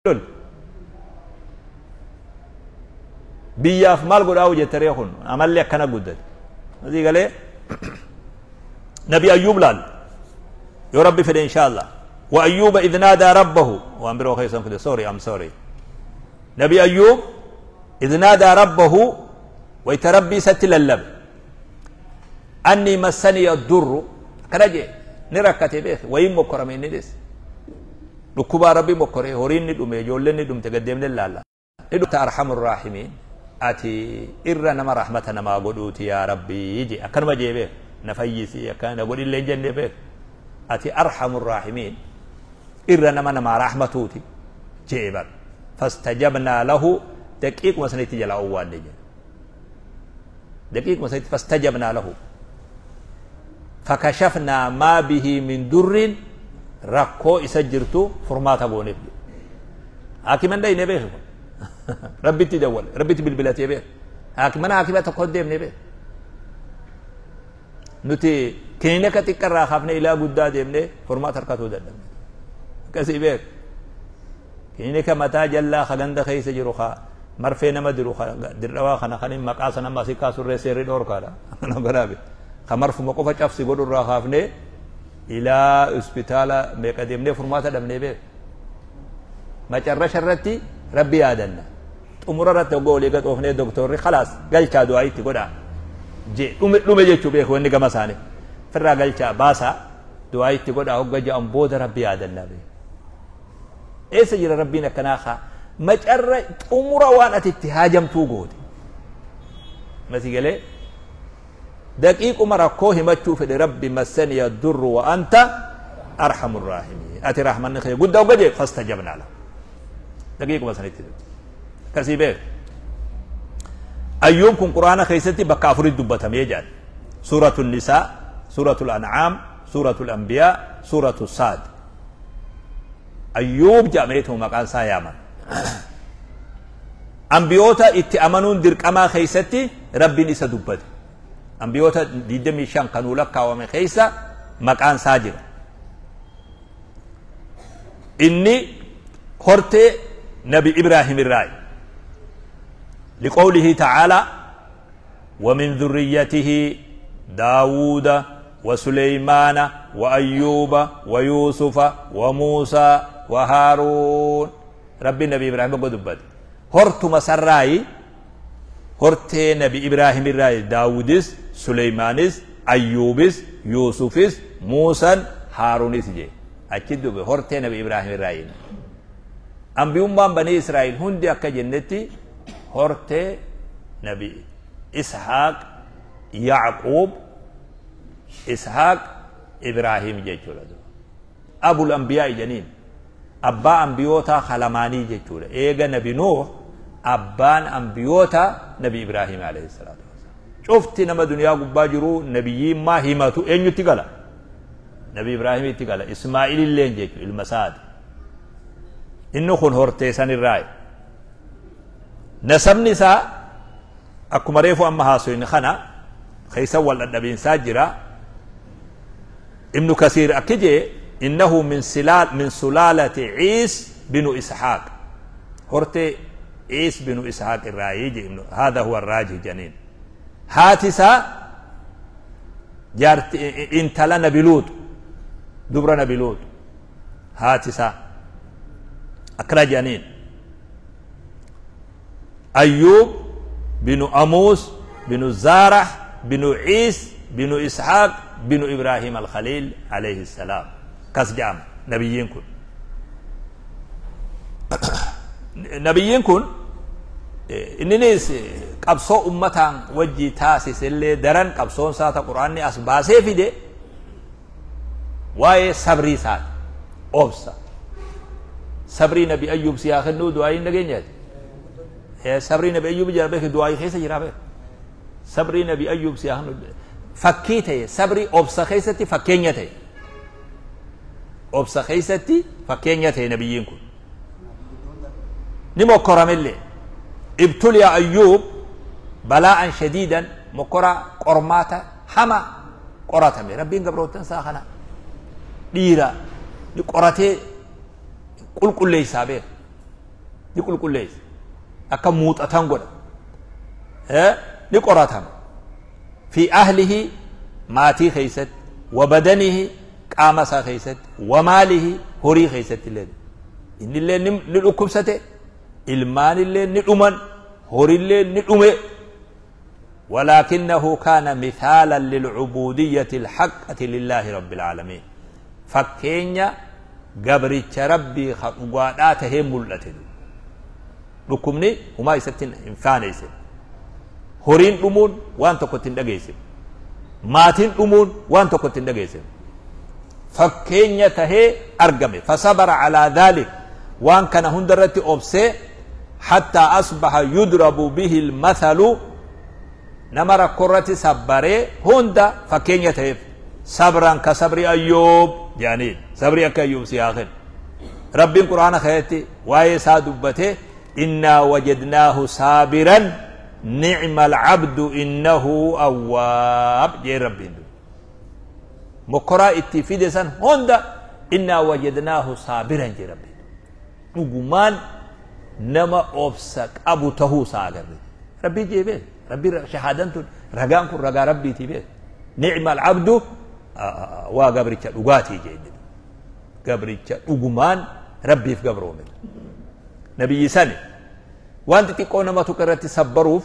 Lol biyyaaf maal godhaa hojjettaree kun amalli akkana guddate. Asii galee Nabi Ayyuub laal yoo Rabbi fedhe insha Allah. Wa Ayyuuba idh naadaa rabbahu waan biroo keessan fide, sorry, I'm sorry. Nabi Ayyuub idh naadaa rabbahu, wayta Rabbi isatti lallabe, annii massaniya durru akkana jee. Ni rakkate beeke, wayiin mokkorame, inni dhis dhukkubaa Rabbi mokkoree, horiin ni dhume, ijoolleen ni dhumte, gaddeemne laalla ni dhumte. Arhamur raahimiin, ati irra nama rahmata namaa godhuuti yaa Rabbii je. Akkanuma jee beek, na fayyisi akkana na godhillee hin jenne beek. Ati arhamur raahimiin, irra nama namaa rahmatuuti jee bar. Fastajabnaa lahu, daqiiquma sanitti jalaa owwaanne jedhe, daqiiquma sanitti. Fastajabnaa lahu fakashafnaa maa bihi min durriin, rakkoo isa jirtu furmaata gooneef jedhe. Haakiman dhayne beeki kun, Rabbitti dawwale, Rabbitti bilbilatee beek. Haakimana haakima tokko hin deemne beek. Nuti kilinika xiqqarraa kaafne ilaa guddaa deemne furmaata harkatuu dadhabne akkasii beek. Kilinika mataa jallaa ka ganda keessa jiru, ka marfee nama diru, ka Dirree Dhawaa kana kan maqaa sana amma asii kaasurree seerri dhoorkaadha kanaabe, ka marfuma qofa cabsi godhurraa kaafne ilaa hospitaala meeqa deemnee furmaata dhabnee beek. Macarrasha irratti Rabbi yaadanna. Xumura irratti hoggoo olii gaxoofnee doktorri khalaas galchaa du'aa itti godhaa je, dhume dhume jechuu beeku. Wanni gama isaanii firraa galchaa baasaa du'aa itti godhaa hogga ja'an booda Rabbi yaadanna beeku. Eessa jira Rabbiin akkanaa kaa macarra xumura waan ati itti haajamtuu goote masi galee daqiiquma rakkoo himachuu fedhe, Rabbi massaniya durru wa anta arhamur raahimiin, ati rahmanni kee guddaa hogga jee, fastajabnaa lahu, daqiiquma sanitti akkasii beek. Ayyuub kun Quraana keessatti bakka afuritti dubbatamee jedhan: Suuratu Nisaa, Suuratu An'aam, Suuratu Anbiyaa, Suuratu Saad. Ayyuub jedhameetu maqaan isaa yaaman. Ambiyoota itti amanuun dirqamaa keessatti Rabbiin isa dubbate. Ambiyoota 25 kanuu lakkaawame keessa maqaan isaa jira. Inni hortee Nabi Ibraahim irraayi, liqawlihi ta'aalaa: ومن ذريته داود وسليمان وأيوب ويوسف وموسى وهارون. ربي نبي إبراهيم قد دبت hortuma sarraayi, hortee Nabi Ibraahim irraayi. Daawudis, Suleymanis, Ayyuubis, Yuusufis, Muusan, Haarunis je achi dube. Hortee Nabi Ibraahim irraayi. Ambiyummaan Banii Israa'il hundi akka jennetti hortee Nabi Ishaaq, Yacquub, Ishaaq, Ibraahim jechuudha. Abul anbiyaa janiin, abbaa ambiyootaa kalamaanii jechuudha. Eega Nabi Nuuh abbaan ambiyoota Nabi Ibraahim alayhi salaatu wasalaam. Cufti nama duniyaa gubbaa jiru nabiyyiimmaa himatu eenyutti gala? Nabi Ibraahimitti gala. Ismaa'il illeen jechuudha, ilma isaati. Inni kun hortee sanirraa. Nasabni isaa akkuma reefu amma haasoyne kana keessa wal dhadhabiinsaa jira. Ibnu Kasiir akki jee: innahu min silaal min sulaalati Ciis binu Ishaaq, hortee Ciis binu Ishaaq irraayii je ibnu. Haadha huwa raajih janiin. Haati isaa jaarti intala Nabi Luut, dubra Nabi Luut haati isaa akkana jedhaniin. Ayyuub binu Amuus binu Zaarah binu Ciis binu Ishaaq binu Ibraahim alkhaliil alayhi salaam kas jedhama. Nabiyyiin kun inninis qabsoo ummataan wajji taasise illee daran qabsoon isaa ta Quraanni as baasee fide waa'ee sabrii isaati, obsa. Sabrii Nabi Ayyuub si haa kennuu, du'aayin dhageenyaati. Sabrii Nabi Ayyuub jira beek, du'aayii keessa jira beek. Sabrii Nabi Ayyuub si haa kennu fakkii ta'e, sabrii obsa keessatti fakkeenya ta'e, obsa keessatti fakkeenya ta'e. Nabiyyiin kun ni mokkoramillee. Ibtuliya Ayyuub balaa'an shadiidan, mokkora qormaata hama qoratame. Rabbiin gabroottan isaa kana dhiira ni qoratee qulqulleessaa beek. Ni qulqulleessa. Akka muuxatan godha. Ni qoratama. Fi ahlihi, maatii keessatti, wa badanihi, qaama isaa keessatti, wa maalihi, horii keessatti illee. Inni illee ni dhukkubsate, ilmaan illee ni dhuman, horillee ni dhume. ولكنه كان مثالا للعبودية الحقة لله رب العالمين. فكينيا قبرتش ربي خطوات ملته. ركمني وما يستن إنفانيس. هورين أمون وانتو كنتن دقيسم. ماتين أمون وانتو كنتن دقيسم. فكينيا تهي أرقمي. فصبر على ذلك وان كان هندرت أبسي حتى أصبح يضرب به المثل. نمر كرة صبري هوندا فكينيا تهيف صبرا كصبر أيوب، يعني صبري كأيوب سياخن. ربي القرآن خياتي واي سادبته إنا وجدناه صابرا نعم العبد إنه أواب. جي ربي مكرا اتفيدسا هوندا إنا وجدناه صابرا. جي ربي نقومان نما أبسك أبو تهو ساقر ربي جيبه ربي شهادنتون رقانكم رقا ربي تبيه نعم العبد وقبرتش أقاتي جيد قبرتش أقمان ربي في قبره من نبي سني وانت تقول ما تكررت سبروف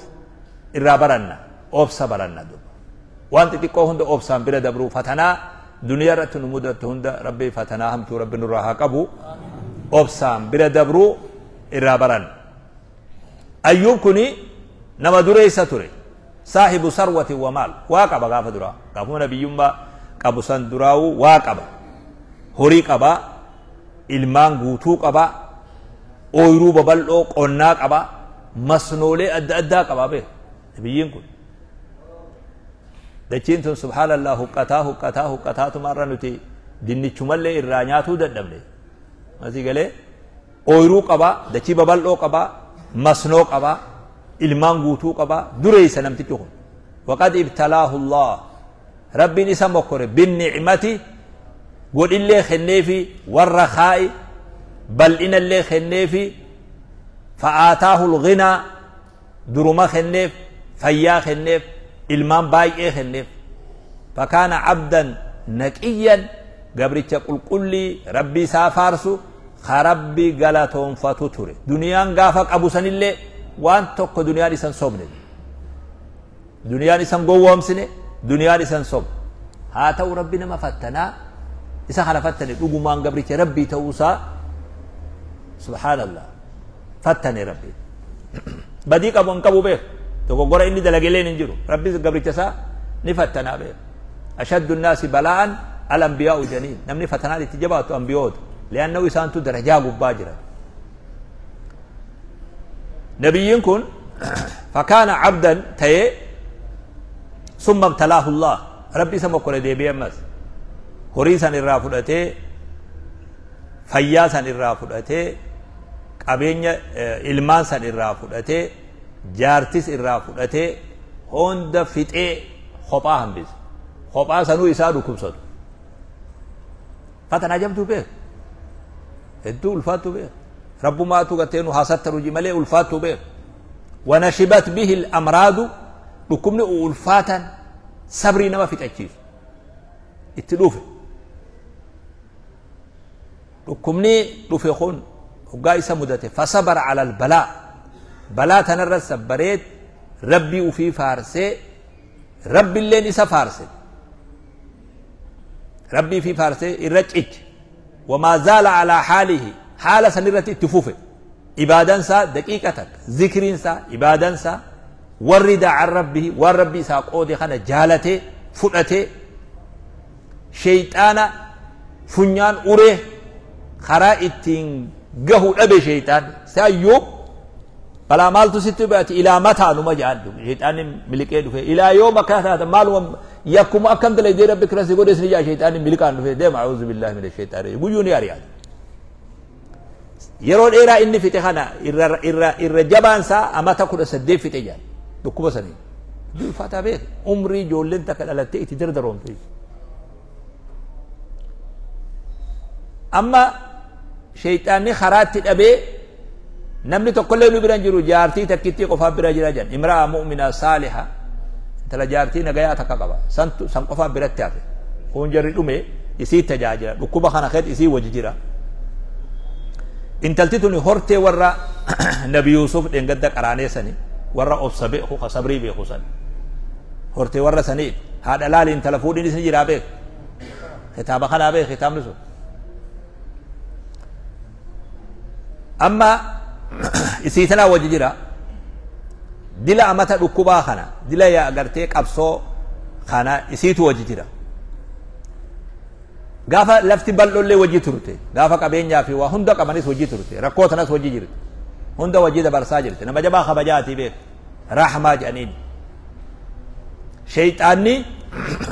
الرابرنا أوب سبرنا دوب وانت تقول هند أوب سامبرا دبرو فتنا دنيا رت نمودت هند ربي فتنا هم تو ربي نراها كبو أوب سامبرا دبرو الرابرنا. أيوب كني نما دريسة تري صاحب ثروة ومال واقبا غاف درا غافو نبي يمبا قابو سان دراو واقبا هوري قبا إلمان غوتو قبا أويرو ببلو قنا قبا مسنولي أدى أدى قبا به نبيين كن دچين سبحان الله قتا قتا قتا تمارا نتي ديني چمالي إرانياتو ددمني مازي قالي أويرو قبا دچي ببلو قبا مسنو قبا ilmaan guutuu qaba dureessa namtichi kun. وقد ابتلاه الله ربي isa mokkore بالنعمة godhillee kenneefi والرخاء bal'inallee kenneefi فآتاه الغنى duruma kenneef fayyaa kenneef ilmaan baay'ee kenneef. فكان عبدا نقيا gabricha qulqullii rabbi isaa faarsu ka rabbi galatoonfatu ture. Duniyaan gaafa qabu sanillee waan tokko duniyaan isan sobne, duniyaan isan gowwoomsine, duniyaan isan sobne. Haa ta'u rabbi nama fattanaa isa kana fattane dhugumaan gabricha rabbii ta'uusaa subhaanallah fattane rabbi. Badii qabu hin qabu beeku dogoggora inni dalageleen hin jiru. Rabbi gabricha isaa ni fattanaa beeku. Ashaddu nnaasi balaa'an al-anbiyaa'u janiin. Namni fattanaan itti jabaatu anbiyoota li'annahu isaantu darajaa gubbaa jira. نبيين كن فكان عبدا تي ثم ابتلاه الله ربي سمو كل دي بيمس هوريسا الرافدته فياسا الرافدته قبينيا إلمانسا الرافدته جارتس الرافدته هوند فيتي خطاهم بس خطا سنو يسادو كبسد فتنا جبتو به ادو الفاتو به رب ما تغتينو حسدت رجي ملي الفاتو به. ونشبت به الأمراض ركمن ألفاتا صبري نما في تأكيد اتلوفه ركمني رفيخون وقايس مدته فصبر على البلاء بلاء تنرى سبريت ربي وفي فارسي ربي اللي نسى فارسي ربي في فارسي الرجعج وما زال على حاله حالة سنرتي تفوفه إبادان سا دقيقة ذكرين سا إبادان سا والرضا عن ربه والربي سا قودي خنا جالته فؤته شيطانا فنيان أوريه خرائطين قهو أبي شيطان سأيوب بلا مالتو ستبعت إلى متى نمجعل شيطان ملك يدفع إلى يوم كان هذا مال يكم أكم دل يدير ربك رأسي قد يسنجا شيطان ملك عنه دم أعوذ بالله من الشيطان يقولون يا ريال yeroo dheeraa inni fixe kana irra jabaan isaa amata 18 fixe jedhan dhukkuba sanii ulfaataa beeku umrii ijoolleen takka dhalattee itti dardaroomte. Amma sheeyxaanni karaatti dhabee Namni tokkollee nu bira hin jiru, jaartii takkittii qofaa bira jira jedhan. Imra'a mu'mina saaliha, intala jaartii nagayaa takka qaba, santu san qofaa biratti hafe. Kun jarri dhume, isii tajaajila dhukkuba kana keessa isii wajji jira. Intalti tuni hortee warra Nabi Yuusuf dheengadda qaraanee sani, warra obsa beeku, ka sabrii beeku san, hortee warra sanii. Haadha laali, intala fuudhinis ni jiraa beek, kitaaba kanaa beek. Kitaabni sun amma isii tanaa wajji jira. Dila amata dhukkubaa kana, dila yaa agartee qabsoo kana isiitu wajji jira. Gaafa lafti bal'ollee wajji turte, gaafa qabeenyaa fi waa hunda qabanis wajji turte, rakkoo tanas wajji jirti, hunda wajji dabarsaa jirti. Nama jabaa kabajaatii beek, Rahmaa jedhaniin. Sheyxaanni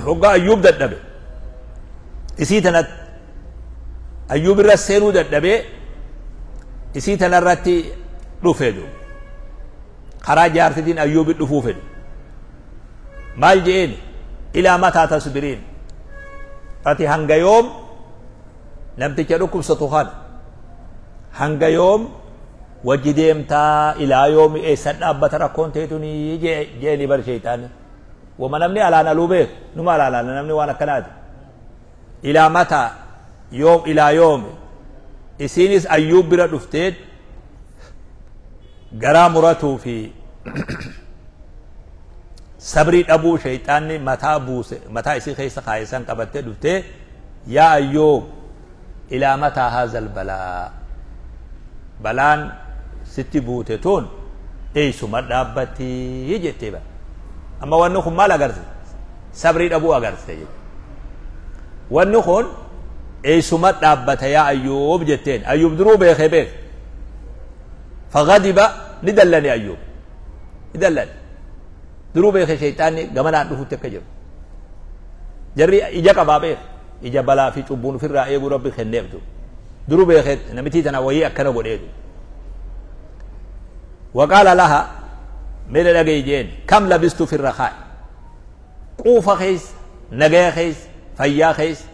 hoggaa Ayyuub dadhabe isii tanatti, Ayyuub irra seenuu dadhabee isii tanarratti dhufe. Du karaa jaartitiin Ayyuubi dhufuu fedhe. Maal je'een? Ilaa mataa tasbiriin, ati hanga yoom namticha dhukkubsatu kana hanga yoom wajji deemtaa? Ilaa yoomi, eessan dhaabbata rakkoon teetunii je'eni bar. Sheyxaani wama namni alaan aluu beeku, numa alaan ala namni waan akkanaati. Ilaa mataa yoom, ilaa yoomi. Isiinis Ayyuub bira dhufteet garaa muratuu fi sabrii dhabuu shayxaanni mataa buuse, mataa isii keessa kaayesan qabattee dhuftee, yaa Ayyuub, ilaa mataa haazal balaa, balaan sitti buute tun eeysuma dhaabbattii jettee bara. Amma wanni kun maal agarsiisa? Sabrii dhabuu agarsiisa jechuudha. Wanni kun eeysuma dhaabbata yaa Ayyuub jetteen. Ayyuub duruu beekee beek. Faghadiba, ni dallane. Ayyuub ni dallane. Duruu beekee shayxaanni gamanaan dhufutti akka jiru. Jarri ija qabaa beek, ija balaa fi cubbuun ofirraa eeguu Rabbi kenneef. Duruu beekee namitii tana wayii akkana godheetu. وقال لها من dhagayi كم لبثت في الرخاء, quufa keessa, nagaya keessa, fayyaa keessa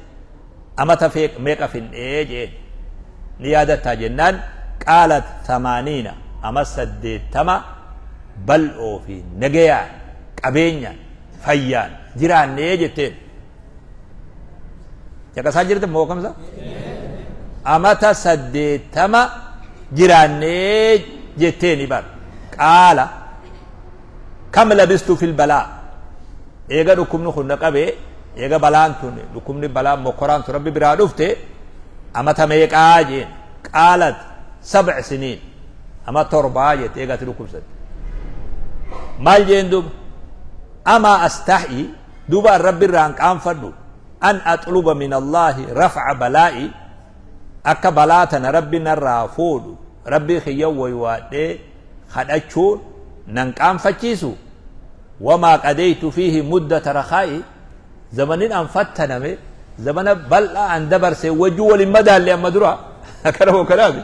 amata meeqa fin'ee jeen, ni yaadattaa jennaan, قالت 80, ama 80 bal'oo fi nagayaan, qabeenya, fayyaan jiraannee jetteen. Caqasaa jirte moo kamsa? Amata 80 jiraannee jetteeni bar. قال كم لبثت في البلاء, eega dhukkubni kun na qabee, eega balaan tun, dhukkubni balaan mokkoraan tun Rabbi biraa dhufte amata meeqaa jeen. قالت 7 سنين, ama 7 jette eega ati dhukkubsatte. Maal jeen duuba? أما أستحيي, duuba Rabbi irraan qaanfadhu, أن أطلب من الله رفع بلائي, akka balaa tana Rabbi narraa fuudhu Rabbii kiyya waywaadhee kadhachuun nan qaanfachiisu. وما قضيت فيه مدة رخائي, zamanin an fattaname, zamana bal'aa an dabarse wajjuu walin madaalle. Amma dura akkana moo kanaami?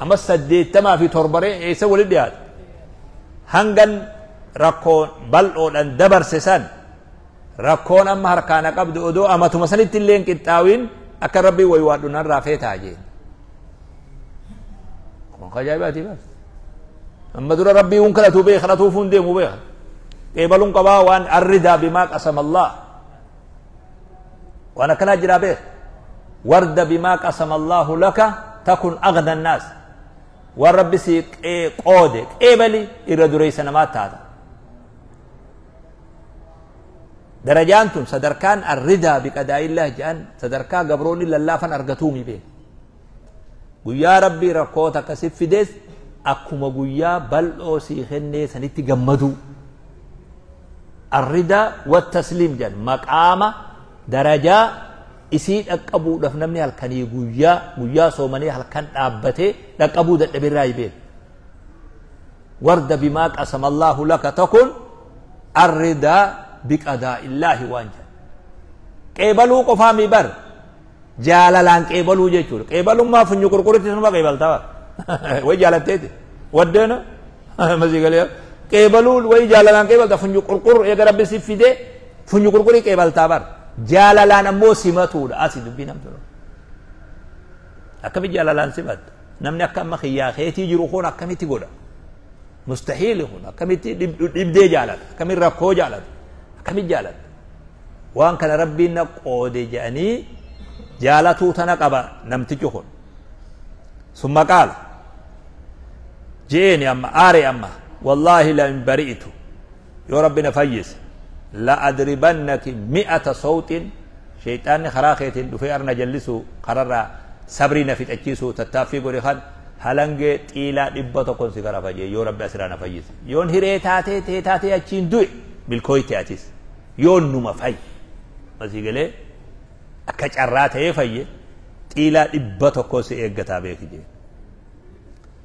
Amma 87 fi 7ree eessa walin dhiyaate? Hangan rakkoon bal'oodhan dabarse san, rakkoon amma harkaana qabdu odoo amatuma sanitti illee hin qixxaawin akka Rabbii waywaadhu narraa feetaa jeen. Kun ajaa'ibaati bas. Amma dura Rabbii hun kadhatu beeka, kadhatuuf hun deemu beeka, qeebaluun qabaa. Waan الرضا بما قسم الله, waan akkanaa jiraa beeka. وارض بما قسم الله لك تكن أغنى الناس. Waan Rabbi si qoode qeebali, irra dureessa namaa taata. Darajaan tun, sadarkaan الرضا بقضاء الله jedhan, sadarkaa gabroonni lallaafan argatuumi beek. Guyyaa Rabbii rakkoo takka si fides akkuma guyyaa bal'oo sii kennee sanitti gammaduu, الرضا والتسليم jedhan. Maqaama darajaa isii dhaqqabuudhaaf namni halkanii guyyaa guyyaa soomanii halkan dhaabbatee dhaqqabuu dadhabirraa beek. وارض بما قسم الله لك تكن الرضا بقضاء الله waan jedhan. Qeebaluu qofaami bar, jaalalaan qeebaluu jechuudha. Qeebalummaa funyu qurquritti sunuma qeebaltaa way jaalatteeti waddeena masii galee qeebaluu way jaalalaan qeebalta. Funyu qurqur eega Rabbi si fidee funyu qurqurii qeebaltaa bar. Jaalalaan ammoo simatuudha. Asi dubbii namtu akkami jaalalaan simatta? Namni akka amma kiyyaa keetii jiru kun akkamitti godha? Mustahiili kun akkamitti dhibdee jaalata? Akkamitti rakkoo jaalata? Akkamitti jaalata? Waan kana Rabbiin na qoode jedhanii jaalatuu tana qaba namtichi kun. Summa qaala jeeni amma aare amma wallaahi la in bari'tu, yoo Rabbi na fayyise, la adribannaki mi'ata sawxin. Shayxaanni karaa keetiin dhufee arna jallisu, kararraa sabrii na fixachiisu tattaaffii godhe kan halangee xiilaa 100 si garafa jee. Yoo Rabbi asirraa na fayyise, yoon hiree taatee tee taatee achiin du'e, milkooyte atis. Yoon numa fayye masii galee akka carraa ta'ee fayye, xiilaa 100 si eeggataa beeki jee.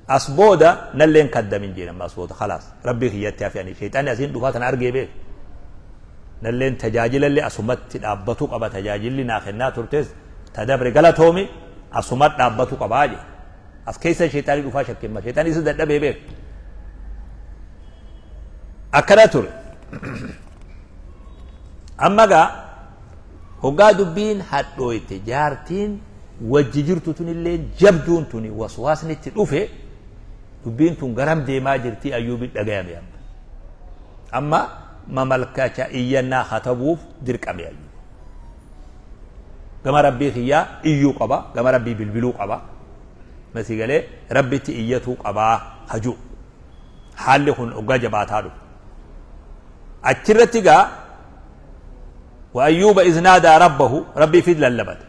As booda nalleen kaddamin jeen. Amma as booda khalaas Rabbii kiyyatti hafe. Ani shayxaanni asiin dhufaa tana argee beek, nalleen tajaajilallee asumatti dhaabbatuu qaba. Tajaajilli naa kennaa turtes ta dabre galatoomi, asumat dhaabbatu qabaa jee. As keessa shayxaanni dhufaa shakkimma, shayxaanni isa dadhabee beek. Akkana ture. Amma gaa hoggaa dubbiin hadhooyte, jaartiin wajji jirtu tunillee jabduun tuni waswaasni itti dhufe. Dubbiin tun garam deemaa jirti? Ayyuubi dhagayame. Amma mamalkacha iyyannaa katabuuf dirqame. Ayyuub gama Rabbii kiyyaa iyyuu qaba, gama Rabbii bilbiluu qaba, masii galee Rabbitti iyyatuu qabaa haju. Haalli kun hoggaa jabaataa dhufe achirratti gaa wa Ayyuuba iz naadaa rabbahu, Rabbii fid lallabate: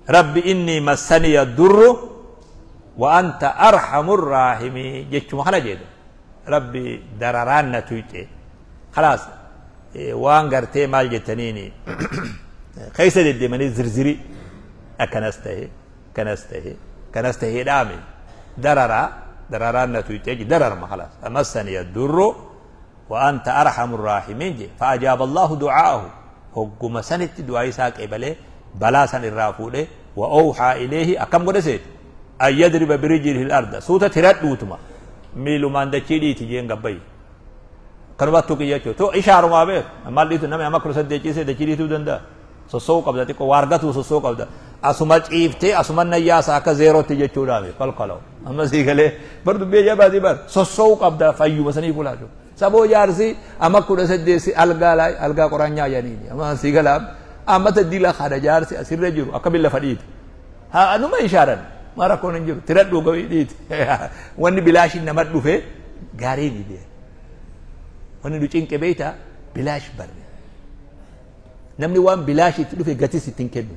"Rabbi innii massaniya durru wa anta arhamu raahimii" jechuma kana jedhe. Rabbi, dararaan na tuyxe. Khalaas, waan gartee maal jettaniini keessa deddeemanii zirzirii akkanas tahe, kanas tahe, kanas tahee dhaame, dararaa dararaan na tuyxe, dararma. Khalaas, massaniya durru wa anta arhamu raahimiin je. Fa ajaaba Allahu du'aa'ahu, hogguma sanitti du'aa isaa qeebalee balaa san irraa fuudhe. Wa awhaa ilayhi, akkam godhe seeti? An yadriba birijlihi al-arda, suuta tiradhuutuma miilumaan dachii dhiiti jeen. Gabbayi kanuma tuqi jechuu to ishaarumaa beek. Maal dhiitu? Namni amma 18 ciisee dachii dhiituu danda'a? Sossoo'uu qabda, xiqqoo waa argatuu sossoo'uu qabda. Asuma ciiftee asuma nayyaasa akka zeerootti jechuudhaami kalkalaw. Amma sii galee bar, dubbii ajaa'ibaatii bar. Sossoo'uu qabda fayyuma sanii fulaashu saboo. Jaarsi amma 18 algaa algaa qoraanyaa jedhaniini. Amma sii galaa, amma taddila kana jaarsi asirra jiru akka lafa dhiite haa anuma ishaaran maa rakkoon hin jiru. Tiradhuu gawii dhiite. Wanni bilaashin nama dhufe gaarii ni bee. Wanni nu cinqe beeyta, bilaash barre. Namni waan bilaash itti dhufe gatis ittiin kennu.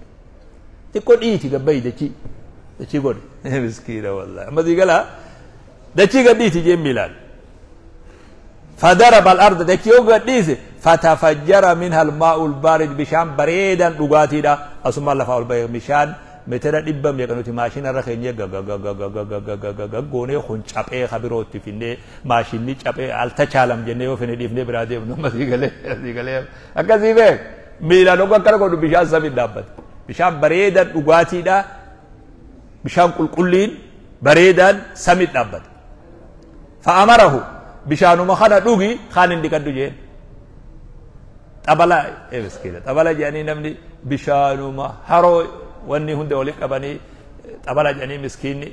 Xiqqoo dhiiti gabbayi, dachii dachii godhe. Miskiina wallahi. Amma sii galaa, dachii gad dhiiti jeen miilaan. فضرب الأرض, dachii yoo gadhiise, فتفجر منها الماء البارد, bishaan bareedan dhugaatiidha asuma lafaa ol bahe. Bishaan meetira dhibba meeqa nuti maashina irra keenyee goonee kun caphee kabirootti finnee, maashinni caphee altachaalam jennee yoo fine dhiifnee biraa deemnu. Amma sii galee, sii galee, akkasii beek. Miilaan hogga akkana godhu bishaan samiin dhaabbate. Bishaan bareedan dhugaatiidha, bishaan qulqulliin bareedaan samiin dhaabbate. فأمره, bishaanuma kana dhugi, kaan hin dhiqadhu jeen. Xabala miskiina, xabala jedhanii namni bishaanuma haroo wanni hunda walitti qabanii xabala jedhanii. Miskiinni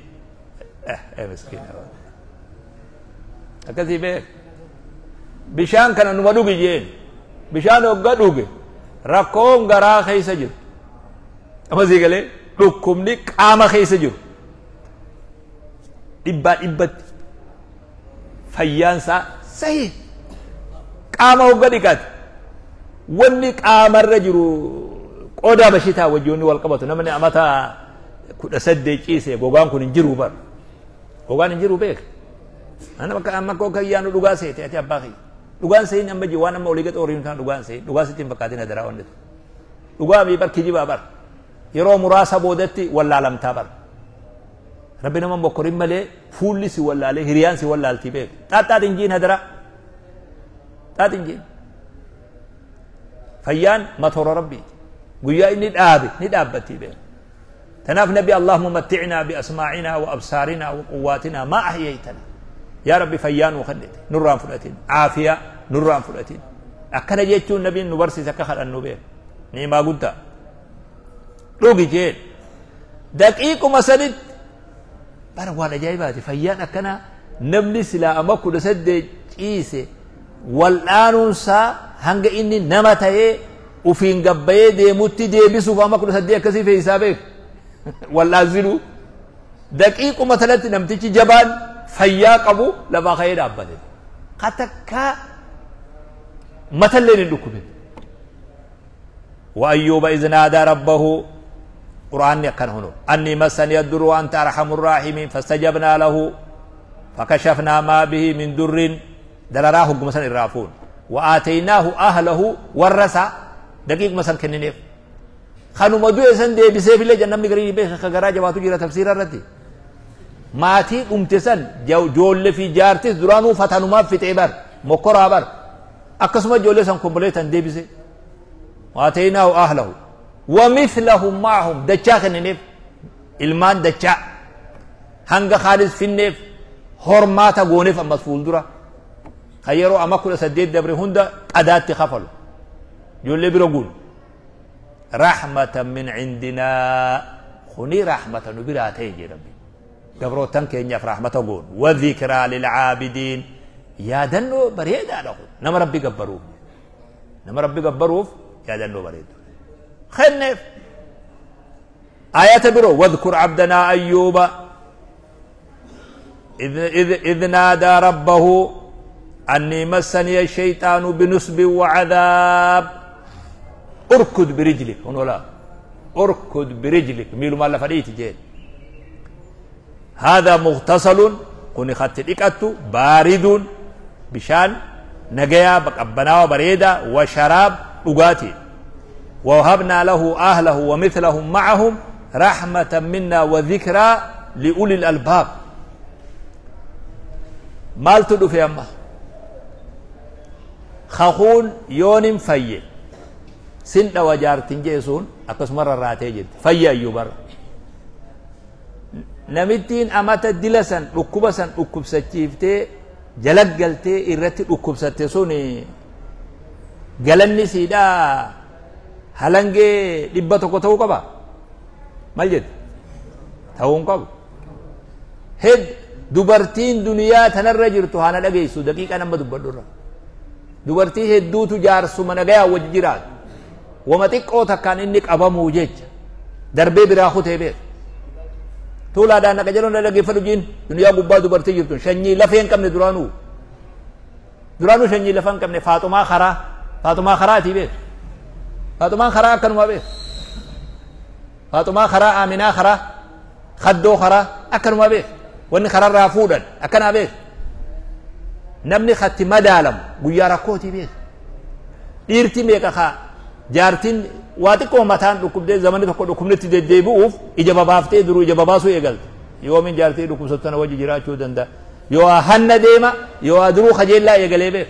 miskiina akkasii beek. Bishaan kana numa dhugi jeen. Bishaan hogga dhuge rakkoon garaa keessa jiru, amma sii galee, dhukkubni qaama keessa jiru dhibbaa dhibbatti fayyaansaa sahi. Qaama hogga dhiqate wanni qaamarra jiru qodaa bashitaa wajji wanni wal qabatu. Namni amata 18 ciise gogaan kun hin jiru bar, gogaan hin jiru beek. Nama akka amma koo kayyaanu dhugaa seete ati abbaa kiyya dhugaan seeyin. Amma waan amma olii gad ooriin kana dhugaan seeyin, dhugaa sitti hin fakkaatin adaraa. Wanni dhugaa mii bar, kijibaa bar. Yeroo muraasa boodatti wallaalamtaa bar. Rabbi nama mokkorin malee fuulli si wallaalee hiriyaan si wallaaltii beek. Xaaxxaat injiin hadaraa, xaax injiin. Fayyaan matoora Rabbiiti, guyyaa inni dhaabe ni dhaabbattii beek. Tanaaf nabi "اللهم متعنا بأسماعنا وأبصارنا وقواتنا ما أحييتنا", yaa Rabbi fayyaa nuu kennite nurraan fudhatin, caafiyaa nurraan fudhatin, akkana jechuun nabiin nu barsiise akka kadhannu beek. Ni'imaa guddaa. Dhugi jeen. Daqiiquma sanitti Bara waan ajaa'ibaati fayyaan akkanaa namni silaa amma 18 ciise wal'aanuunsaa hanga inni nama ta'ee ufiin gabbayee deemutti deebisuuf amma 18 akkasii fe'isaa beeku wal'aansinuu daqiiquma tanatti namtichi jabaan fayyaa qabu lafaa ka'ee dhaabbate katakkaa matalleen hin dhukkubin. وأيوب إذ نادى ربه قرآن يكن هنا أني مسني الضر وأنت أرحم الراحمين فاستجبنا له فكشفنا ما به من در دلراه مثلا الرافون وآتيناه أهله والرسا دقيق مثلا كننيف خانو مدو سن دي بسيف الله جنم نغري بي خغرا جواتو جرا تفسير الرتي ماتي امتسن جول في جارتي درانو فتانو ما في تعبر مكرا بر اكسما جول سن كومبليت دي بسي وآتيناه أهله ومثلهم معهم دچا كننيف المان دچا هنگا خالص فينيف هرماتا غونيف اما فولدرا خيرو اما كل سديد دبر هندا ادات خفلو جول بيرغون رحمة من عندنا خني رحمة نبراتي ربي قبرو تنك يا رحمة غون وذكرى للعابدين يا دنو بريدا له نما ربي قبروف نما ربي قبروف يا دنو بريد خنف آيات برو واذكر عبدنا أيوب إذ نادى ربه أني مسني الشيطان بنصب وعذاب اركض برجلك هنا لا اركض برجلك ميلو مالا فريت جيل هذا مغتسل كوني خدت إكتو بارد بشان نجيا بقبنا وبريدة وشراب أغاتي ووهبنا له أهله ومثلهم معهم رحمة منا وذكرى لأولي الألباب. مال تدو في أمه خخون يونم في سن وجارتين جيسون أكس مرة راتي جد في أيوبر نمتين أمات دلسن ركوبسن ركوبسة جلقلتي إرتي ركوبسة سوني galanni siidhaa halangee 100 ta'uu qaba maal jette ta'uu hin qabu hed dubartiin duniyaa tanarra jirtu haana dhageessu daqiiqa nama dubbadhurra dubartii hedduutu jaarsuma nagayaa wajji jiraatu wama xiqqoo takkaan inni qabamuu jecha darbee biraa kutee beeku tuulaadhaan naqa jedhuun dhaggeeffadhu jiin duniyaa gubbaa dubartii jirtu shanyii lafee hin qabne duraanuu shanyii lafa hin qabne faaxumaa karaa فاطمة خراتي بيت فاطمة خرا أكنوا بيت فاطمة خرا آمنة خرا خدو خرا أكنوا بيت وإن خرا رافودا أكنا بيت نمني خت مدالم ويا ركوتي بيت إيرتي ميكا خا جارتين واتكو متان ركوب دي زماني تكو ركوب نتي دي ديبوف إجابة بافتي درو إجابة باسو يقلت يومين جارتي ركوب ستنا وجه جراتشو دندا يو هن ديما يو درو خجيل لا يقلي بيت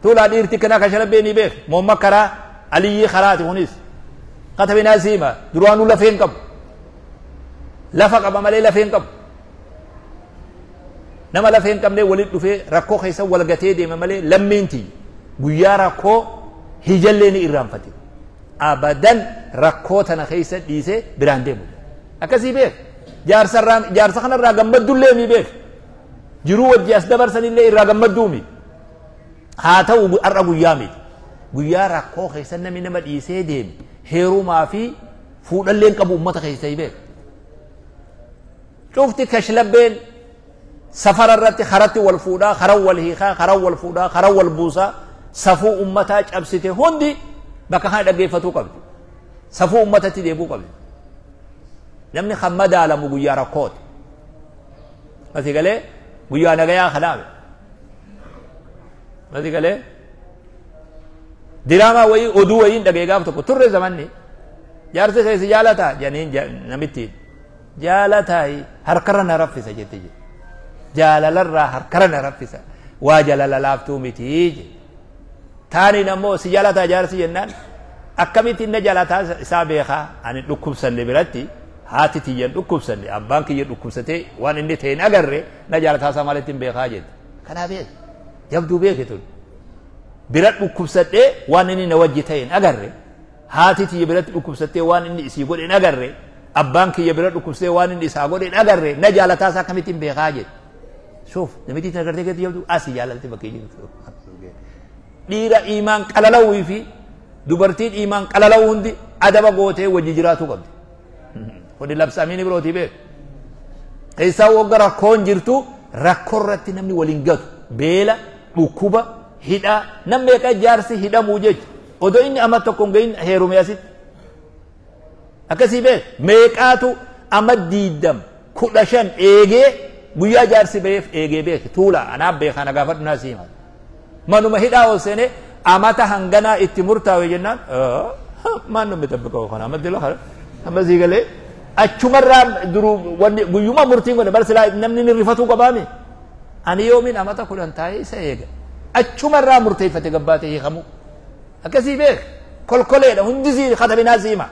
طول ديرتي كنا كشرب بيني بيخ موما كرا علي خراتي هونيس كتبنا سيما دروانو لفين قب لفق أبا مالي لفين قب نما لفين قب ني ولد دفي ركو خيسا ولغتي دي مالي لمينتي غيا ركو هجلني إرام فتي أبدا ركو تنا خيسا ديسي براندي مو أكسي بيخ جار سخنا راغم مدو بيخ جرو وجي أسدبر سنين اللي راغم مدومي haa ta'u har'a guyyaa miti guyyaa rakkoo keessa namni nama dhiisee deeme heerumaa fi fuudhalleen qabu ummata keessa beeku cufti kashlabbeen safara irratti karatti wal fuudhaa karan wal hiikaa karan wal fuudhaa karan wal buusaa safuu ummataa cabsite hundi bakka kana dhaggeeffatuu qabdi safuu ummatatti deebuu qabdi namni kan madaalamu guyyaa rakkooti asii galee guyyaa nagayaa kanaame Mati galee diraamaa wayii oduu wayiin dhagee gaaf tokko turre zamanni jaarsi keessa jaalataa jedhaniin namittiin jaalataa harkarra na raffisa jette jedhe jaalalarraa harkarra na raffisa waa jaalala laaftuu mitii jedhe taaniin ammoo si jaalataa jaarsi jennaan akkamitti inni jaalataa isaa beekaa ani dhukkubsanne biratti haati tiyyan dhukkubsanne abbaan kiyya dhukkubsatee waan inni ta'e hin agarre na jaalataa isaa maalitti hin beekaa jette kanaa beeka jabduu beeke tun bira dhukkubsadhee waan inni na wajji ta'e hin agarre haati tiyya biratti dhukkubsattee waan inni isii godhe hin agarre Abbaan kiyya bira dhukkubsee waan inni isaa godhe dhagarre na jaalataa isaa akkamittiin beekaa jedhe. Shuuf namitti tana gartee keetti jabdu asii jaalalti bakkee jirtu. Dhiira iimaan qalalawuu fi dubartiin iimaan qalalawuu hundi adaba gootee wajji jiraatuu qabdi. Kuni labsamiin birootii beeku. Keessaa wagga rakkoon jirtu rakkoo irratti namni waliin gatu beela dhukkuba hidhaa nam meeqa jaarsi hidhamuu jecha odoo inni amma tokko hin gahin heerume asitti. Akkasii beek meeqaatu amma 20, 15 eegee guyyaa jaarsi beef eegee beek tuula anaaf beekaa na gaafadhu naa siima. Manuma hidhaa ol seenee amata hanganaa itti murtaawe jennaan maan namni tabbiqoo kana amma dila kana amma sii galee achumarraa duruu wanni guyyuma murtiin godhe bar silaa namni ni rifatuu qabaami. Ani yoomiin amata 10 taa'ee isa eega achumarraa murteeffate gabbaatee hiikamu. Akkasii beek kolkoleedha hundisii katabinaa siima.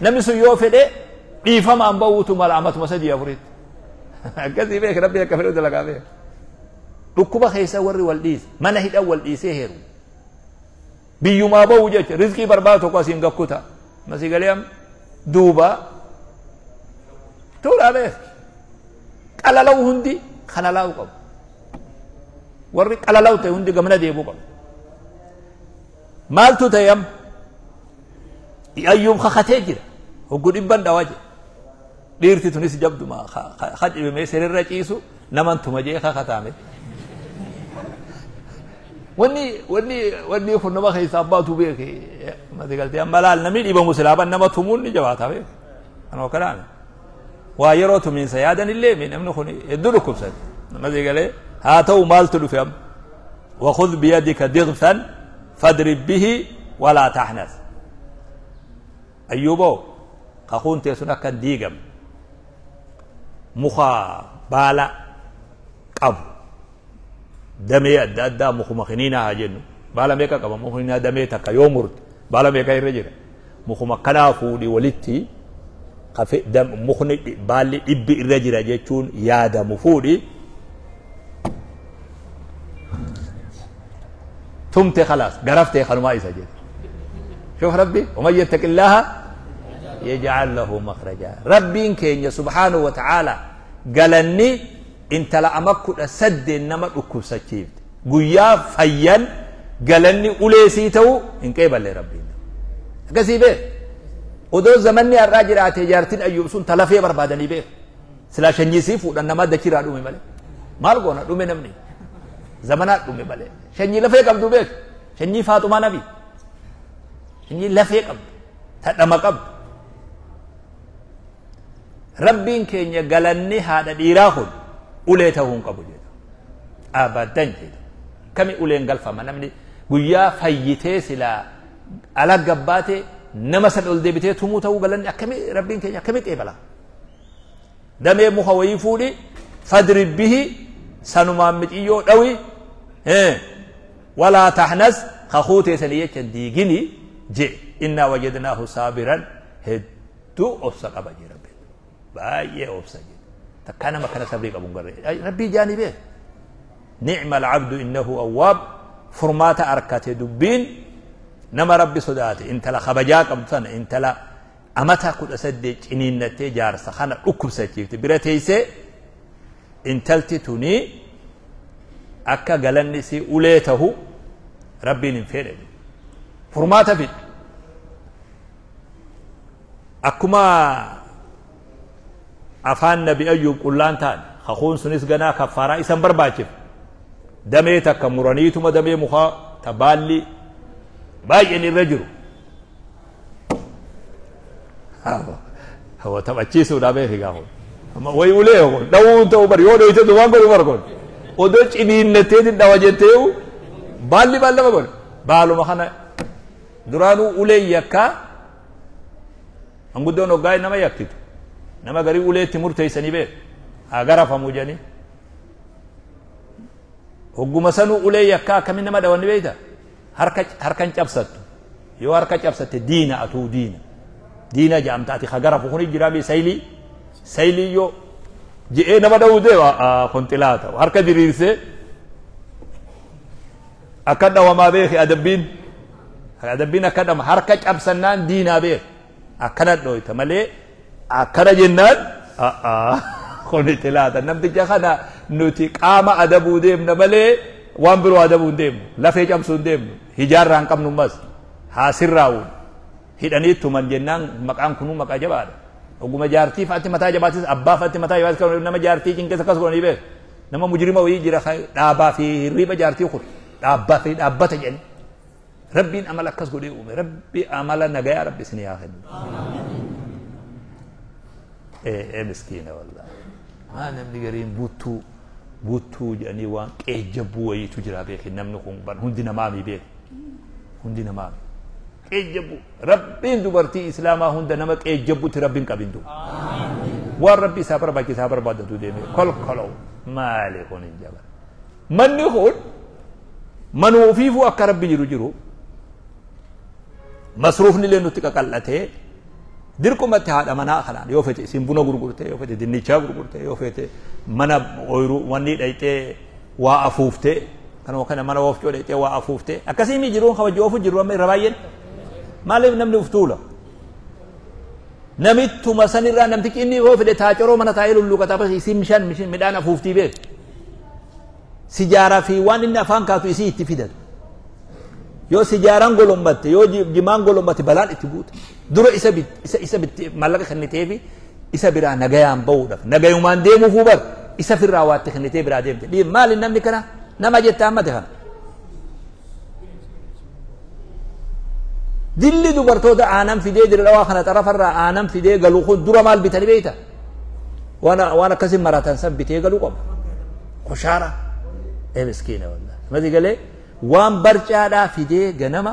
Namni sun yoo fedhe dhiifamaan ba'uutu mala amatuma 3 4tti. Akkasii beek rabbi akka fedhu dalagaa beek. Dhukkuba keessa warri wal dhiise mana hidhan wal dhiisee heeru. Biyyumaa ba'u jecha rizqii barbaadu tokko asiin gakkuta. Masii galee amma duuba tuulaa beek. Qalalawu hundi kanalaa'u qabu. Warri qalalawu ta'e hundi gamana deebuu qabu. Maaltu ta'e amma? Ayyuub kakatee jira. Hoggu dhibban dhawaa jira. Dhiirti tunis jabduma khacibimee sirrirra ciisu naman tuma jee kakataame. Wanni kun nama keessaa baatu beeke. Mati galtee amma laal namni dhibamu silaaban nama tumuun ni jabaata beeke. Kanoo kanaame. Waa yeroo tumiinsa yaadan illee namni kun hedduu dhukkubsate. Mati galee haa ta'u maaltu dhufe amma. وخذ بيدك ضغثا فاضرب به ولا تحنث. أيوبو kakuun teessun akka hin diigamne muka baala qabu damee adda addaa mukuma kiniinaa haa jennu baala meeqa qaba mukni damee takka yoo murte baala meeqa irra jira mukuma akkanaa fuudhi walitti mukni baalli dhibbi irra jira jechuun yaadamu fuudhi tumte khalaas garaftee kanumaa isa jedhe. شوف ربي ومن يتق الله يجعل له مخرجا. ربي كين سبحانه وتعالى قالني انت لا أمكو سد إنما أكو سكيفت قيا فيا قالني أوليسيتو إن كيف اللي ربي قسي به ودو زمني الراجل تجارتين أيوب سن تلفي بربادني به سلا شنجي سيفو لأن ما دكيرا دومي مالي مالقونا دومي نمني زمنات دومي مالي شنجي لفي قبضو بك شنجي فاطمة نبي شنجي لفي قبض تدم قبض ربين كين قالني هذا ديراخد أوليتهم قبل جدا أبداً جدا كم أولين قال فما نمني ويا فيته سلا على جباته نمسد الدبته تموت وقالني كم ربين كين كم تقبله دم مخويفوني فاضرب به سنما متيو دوي ولا تحنس خخوته سليه ديغني جي إنا وجدناه صابرا هدو أبسق أبجي ربي باي أبسق تكان ما كان صبري أبو ربي جانبه نعم العبد إنه أواب فرمات أركات دبين نما ربي صداتي انت لا خبجاك أبطن انت لا أمتا قد أسدج إنين نتجار سخانة أكب سجيبت برتيسي انتلتي توني أكا قلنسي أوليته ربي ننفير فرمات فيد أكما أفان نبي أيوب قلان تان خخون سنس غنا كفارا إسان برباچف دمي تكا مرانيتما دمي مخا تبالي باين الرجل هو تبچيسو دامي خيغاو اما وي وليه داو تو بر يو دويته دوان غور ورغون ودو چينين نتي دواجتيو بالي بالي بقول بالو مخنا درانو ولي يكا انغدو نو غاي نما يكتو نما غري ولي تمرتي سني بي اغرف موجاني hogguma sanuu ulee yakkaa akkamin nama dhawanni beeyta harka harkan cabsattu yoo harka cabsatte diina atuu diina diina jedhamta ati hagarafu kuni jiraa bi saylii saylii yoo je'ee nama dhawuu deema kun xilaa ta'u harka diriirsee akka dhawamaa beeki adabbiin adabbiin akka dhama harka cabsannaan diinaa beeki Akkana dhooyta malee akkana jennaan kun itti laata. Namticha kana nuti qaama adabuu deemna malee waan biroo adabuu hin deemnu, lafee cabsuu hin deemnu, hijaarraa hin qabnu, ammas haa sirraa'uun hidhanii tuman jennaan maqaan kunuu maqaa jabaadha. Oguma jaartii fa'aatti mataa jabaatis, abbaa fa'aatti mataa jabaatis, kan nama jaartii cinqeessa akkas godhanii beeku. Nama mujrima wayii jira, dhaabaa fi hirriiba jaartii kun dhaabbaa fi dhaabbata jedhanii. Rabbiin amala akkas godhee uume. Rabbi amala nagayaa Rabbi isinii haa kennu. Ee miskiina wallaahi. Maa namni gariin buttuu buttuu jedhanii waan qeejjabbuu wayiitu jira beeki. Namni kun hundi namaami beeku. Hundi namaami. Qeejjabbuu. Rabbiin dubartii islaamaa hunda nama qeejjabbuutti Rabbiin qabin du'u. Waan Rabbi isaa barbaachisaa barbaadatu deemee kolkoloo maali kun hin jaban. Manni kun manuma ofiifuu akka Rabbi jiru jiru masruufni illee nutti qaqal'atee dirqumatti haadha manaa kanaan yoo fete isin buna gurgurtee, yoo fete dinnichaa gurgurtee, yoo fete mana ooyiruu wanni dhayxee waa afuuftee, kanuma kana mana oofcoo dhayxee waa afuuftee, akkasii mi jiruun kabajuu oofu jiru. Amma irra baay'een maaliif namni uf tuula? Namittuma sanirraa namtichi inni yoo fedhe taacoroo mana taa'ee lulluuqataa, bas isin bishaan midhaan afuuftii beeku. Sijaaraa fi waan inni afaan kaatu isii itti fidatu. Yoo sijaaraan golombatte, yoo jimaan golombatte, balaan itti buute. Dura isa isa isa bitti maallaqa kenniteefi isa biraa nagayaan bahuudhaaf, nagayumaan deemuufuu bar isa firraa waatti kennitee biraa deemte. Dhiir maali namni kana nama jette hammate kana. Dilli dubartoota aanan fidee jira, dhawaa kana xarafarraa aanan fidee galu kun dura maal bitanii beekta? Waan akkasii maratan san bitee galuu qaba. Koshaara. Ee miskiina wallahi. Mati galee waan barcaadhaa fidee ganama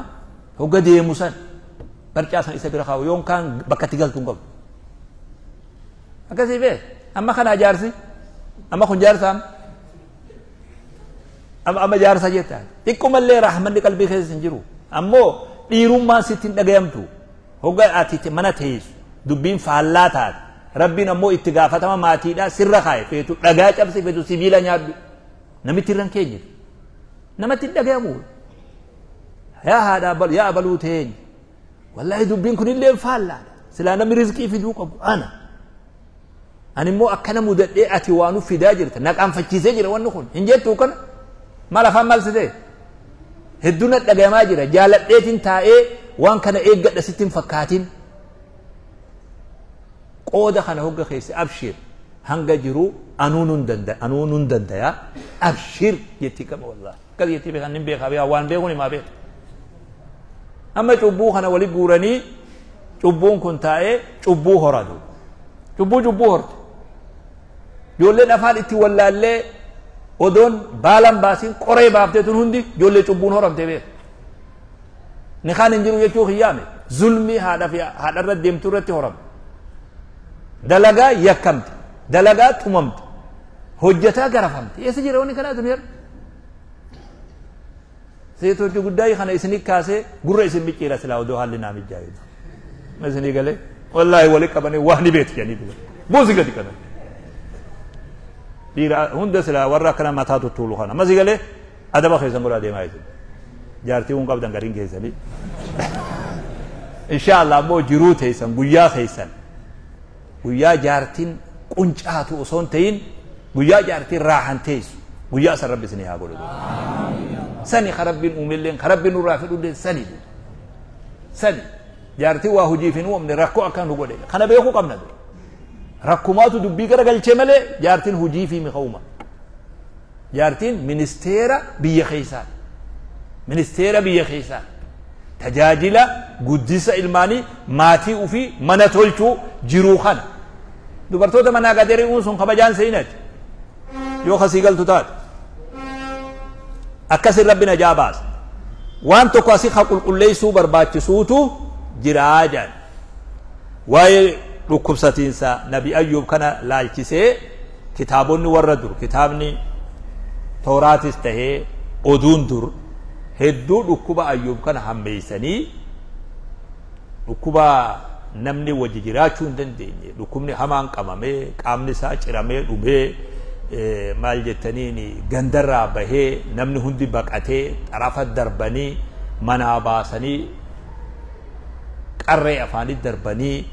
hogga deemu san barcaa san isa bira kaa'u, yoon kaan bakka itti galtu hin qabu. Akkasii bee amma kana jaarsi, amma kun jaarsa, amma jaarsa jetta, xiqqoomallee rahmanni qalbii keessa hin jiru. Ammoo dhiirummaan sitti hin dhagayamtu. Hogga ati mana teessu dubbiin faallaa taate, Rabbiin ammoo itti gaafatama maatiidhaa sirra kaa'e, feetu dhagaa cabsi, feetu sibiila nyaadhu, namitti irra hin keenye, namatti hin dhagayamu. Yaa haadha, yaa abaluu teenya, wallaahi dubbiin kunillee faallaadha. Silaa namni rizqii fiduu qabu ana. Ani immoo akkana mudadhee, ati waan uf fidaa jirta, na qaanfachiisee jira wanni kun hin jettuu. Kana maal afaan maal si ta'e? Hedduu na dhagayamaa jira. Jaaladheetiin taa'ee waan kana eeggadha sitti hin fakkaatin. Qooda kana hogga keessa abshir hanga jiru anuu nun dandaya, abshir jetti qaba. Wallahi akkas jetti beekan nin beekaa beekaa, waan beekuun himaa beeka. Amma cubbuu kana wali guuranii, cubbuun kun taa'ee cubbuu horatu, cubbuu horte. Ijoolleen afaan itti wallaallee odoon baalan baasiin qoree baaftee tun hundi ijoollee cubbuun horamte beeka. Ni kaan hin jiru jechuu kiyyaame. Zulmii haadha fi haadharra deemtu irratti horamte, dalagaa yakkamte, dalagaa tumamte, hojjetaa garafamte. Eessa jira wanni kanaa duniyaa? Seetochi guddaa kana isinii kaasee gurra isin micciira silaa odoo haalli naa mijaa'e. Isinii galee wallaahi wali qabanii waa ni beektu jedhanii duba buusi gadi kana. Dhiira hunda silaa warra akkana mataa tuttuulu kana masii galee adaba keessan godhaa deemaa isin. Jaartii kun qabdan gariin keessanii. Insha Allah ammoo jiruu teessan, guyyaa keessan guyyaa jaartiin quncaatu osoo hin ta'in, guyyaa jaartiin raahan teessu, guyyaa san Rabbi isinii haa godhu. Sani ka Rabbiin uumelleen, ka Rabbiin nurraa fedhulleen sani. Sani jaartiin waa hojiif hin uumamne, rakkoo akka nu godhe kana beekuu qabna. Rakkumaatu dubbii gara galchee malee jaartiin hojii fi mika uuma. Jaartiin ministeera biyya keessaa, ministeera biyya keessaa, tajaajila guddisa ilmaanii, maatii ofii mana tolchuu jiruu kana. Dubartoota manaa gad ari'uun sun kabajaan seenati yoo kasii galtu taate. Akkasin Rabbi najaa baasa. Waan tokko asii ka qulqulleessuu barbaachisuutu jiraa jedhan. Waa'ee dhukkubsatiinsa Nabi Ayyuub kana laalchisee kitaabonni warra dur, kitaabni Tooraatis tahee oduun dur hedduu, dhukkuba Ayyuub kana hammeessanii, dhukkuba namni wajji jiraachuu hin dandeenye, dhukkubni hamaan qabamee, qaamni isaa ciramee dhumee, maal jettaniin, gandarraa bahee, namni hundi baqatee, xarafa darbanii manaa baasanii. Qarree afaanitti darbanii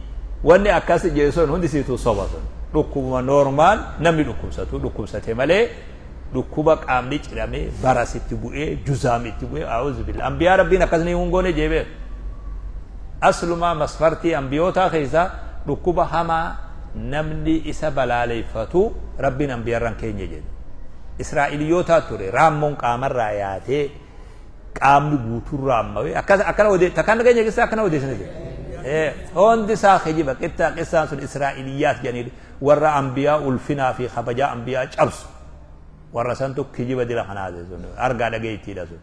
wanni akkas jeeson hundi siituu soba sun. Dhukkubuma normaal namni dhukkubsatu dhukkubsate malee dhukkuba qaamni ciramee barasitti bu'ee juzaamitti bu'ee a'uuzu billah. Ambiyaa rabbiin akkasni hin goone jeebee. Aslumaa masfartii ambiyootaa keessaa dhukkuba hamaa namni isa balaaleeffatu rabbiin ambiyaarraan keenya jedhe. Israa'iliyootaa ture raammoon qaamarraa yaatee qaamni guutuun raammawee akkana odee takkaan keenya keessaa akkana odeessine jedhe. Hundi isaa kijiba qixxaa qissaan sun Israa'iliyaat jedhanii warra ambiyaa ulfinaa fi kabajaa ambiyaa cabsu warra santu kijiba dila kanaa sun argaa dhageettiidha sun.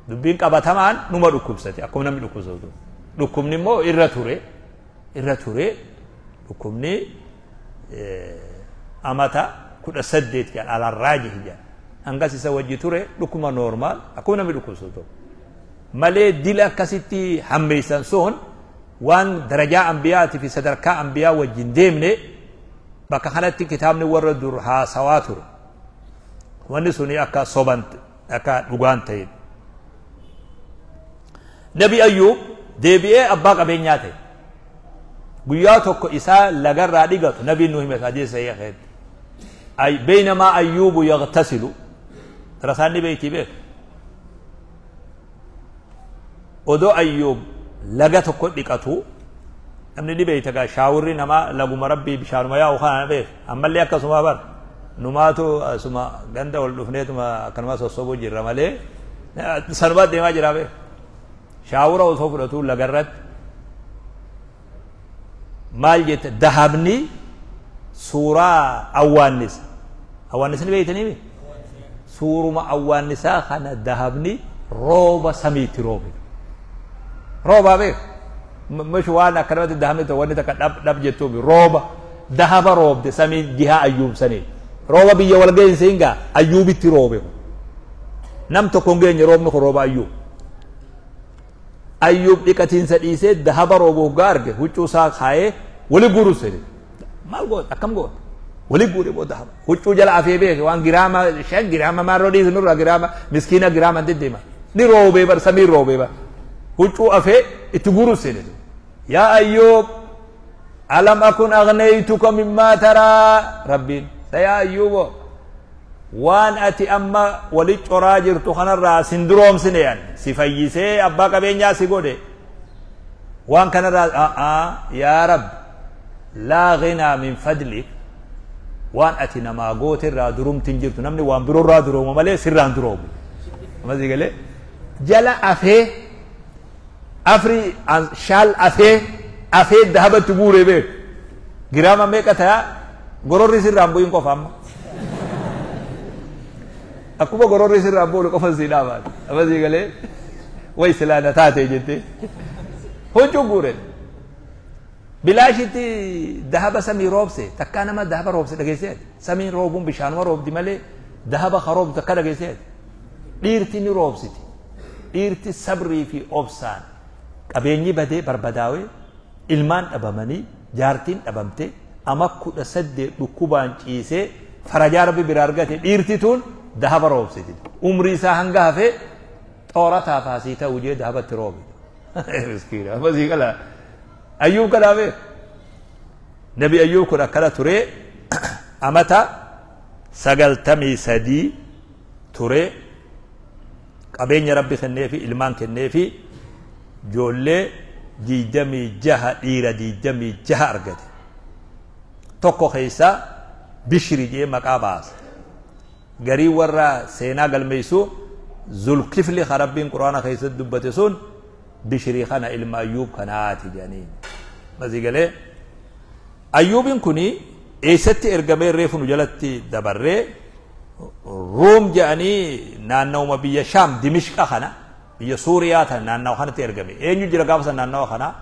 Dubbiin qabatamaan numa dhukkubsate akkuma namni dhukkubsatu. Dhukkubni immoo irra ture dhukkubni amata 18 jedhan alarraa jedhan hangas isa wajji ture dhukkuma normaal akkuma namni dhukkubsatu malee dila akkasitti hammeessan sun waan darajaa ambiyaatii fi sadarkaa ambiyaa wajjin deemne bakka kanatti kitaabni warra dur haasawaa ture wanni suni akka soban akka dhugaan ta'e. Nabi Ayyuub deebi'ee abbaa qabeenyaa ta'e. Guyyaa tokko isaa lagarraa dhigatu nabiin nu hime hadiisa sahiha keessatti. Ay baynamaa Ayyuubu yagtasilu rasaanni beektii beeku. Odoo Ayyuub laga tokko dhiqatu namni ni beekta gaa shaawurri namaa laguma rabbii bishaanuma yaa'u kana beek ammallee akkasuma bar numaatu asuma ganda ol dhufneetuma akkanuma sossobuu jirra malee sanumaa deemaa jira beek. Shaawura osoo fudhatu lagarratti maal jette dahabni suuraa awwaannisa. Awwaannisni beektanii suuruma awwaannisaa kana dahabni rooba samiitti roobe. Roobaa beek mish waan akkanumatti dahabni ta'u wanni takka dhab dhab jettuumi rooba dahaba roobde samiin jihaa Ayyuub saniin rooba biyya wal geense hingaa Ayyuubitti roobe nam tokko hin geenye roobni kun rooba Ayyuub. Ayyuub dhiqatiinsa dhiisee dahaba roobu hoggaa arge huccuu isaa kaayee wali guuru seene maal goota akkam goota wali guure boo dahaba huccuu jala afee beeke waan giraama 5 giraama maarroo dhiisu nurraa giraama miskiina giraama deddeema ni roobee bar samiin roobee bar huccuu afee itti guuru seene yaa Ayyuub alam akun aghnaytuka mimmaa taraa rabbiin sa yaa Ayyuubo waan ati amma wali coraa jirtu kanarraa sin duroomsine yan si fayyisee abbaa qabeenyaa si godhe waan kanarraa yaa rabbi laa ghinaa min fadlik waan ati namaa goote irraa durumti hin jirtu namni waan biroo irraa durooma malee sirraan duroomu ammasii galee jala afee afri shaal afee dahabatti guuree beeku giraama meeqa ta'a gororri sirraan bu'in qofa amma akkuma gororri sirraan bu'u qofa sii dhaabaate ammasii galee way silaa na taate jettee huccuu guure bilaashitti dahaba samii roobse takkaa nama dahaba roobse dhageesseeti samiin roobuun bishaanuma roobdi malee dahaba ka roobdu takka dhageesseeti dhiirti ni roobsiti dhiirti sabrii fi obsaan qabeenyi badee barbadaawee ilmaan dhabamanii jaartiin dhabamte ama 18 dhukkubaan ciisee farajaa rabbi bira argate dhiirti tun dahaba roobsiti umrii isaa hanga hafee xoorataa faasii ta'uu jee dahabatti roobe miskiina ammasii qala Ayyuub kanaafee Nabi Ayyuub kun akkana ture amata 93 ture qabeenya rabbi kenneefi ilmaan kenneefi ijoollee 26 dhiira 26 argate tokko keessaa Bishri jee maqaa baase garii warra seenaa galmeessu Zulkifli ka rabbiin quraana keessatti dubbate sun Bishrii kana ilma Ayyuub kanaati jedhaniin. Masii galee Ayyuubiin kuni eessatti ergamee reefu nu jalatti dabarree Ruum jedhanii naannawuma biyya Shaam Dimishqa kana biyya Suuriyaa tan naannawa kanatti ergame. Eenyu jira gaafa san naannawa kana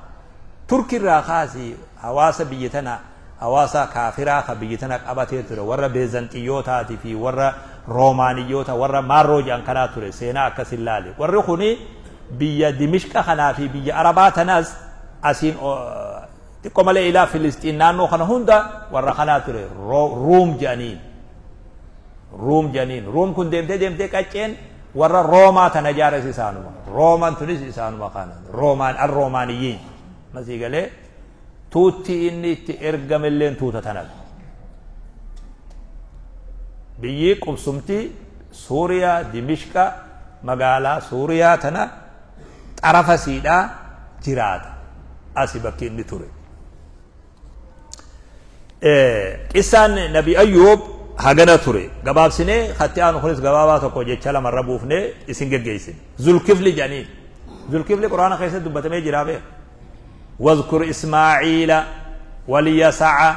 Turkiirraa kaasii hawaasa biyya tana hawaasa kaafiraa ka biyya tana qabatee ture warra Beezanxiyootaatii fi warra Roomaaniyyoota warra Maarroo jedhan kanaa ture seenaa akkas hin laale. Warri kuni biyya Dimishqa kanaa fi biyya Arabaa tanaas asiin xiqqoo malee ilaa Filistiin naannoo kana hunda warra kanaa ture Ruum jedhaniin. Ruum jedhaniin. Ruum kun deemtee deemtee qacceen warra Roomaa tana jaares isaanuma. Roomaan tunis isaanuma kana. Roomaan al-Roomaaniyyiin. Masii galee tuutti inni itti ergamelleen tuuta tanaadha. Biyyi qubsumti Suuriyaa Dimishqa magaalaa Suuriyaa tana xarafa siidhaa jiraata. Asi bakki inni ture. Qissaan Nabi Ayyuub hagana ture. Gabaabsinee hatti aanu kunis gabaabaa tokko jecha lamarra buufnee isin geggeessine. Zulkifli jedhaniin. Zulkifli Quraana keessatti dubbatamee jiraa beeka. واذكر إسماعيل واليسع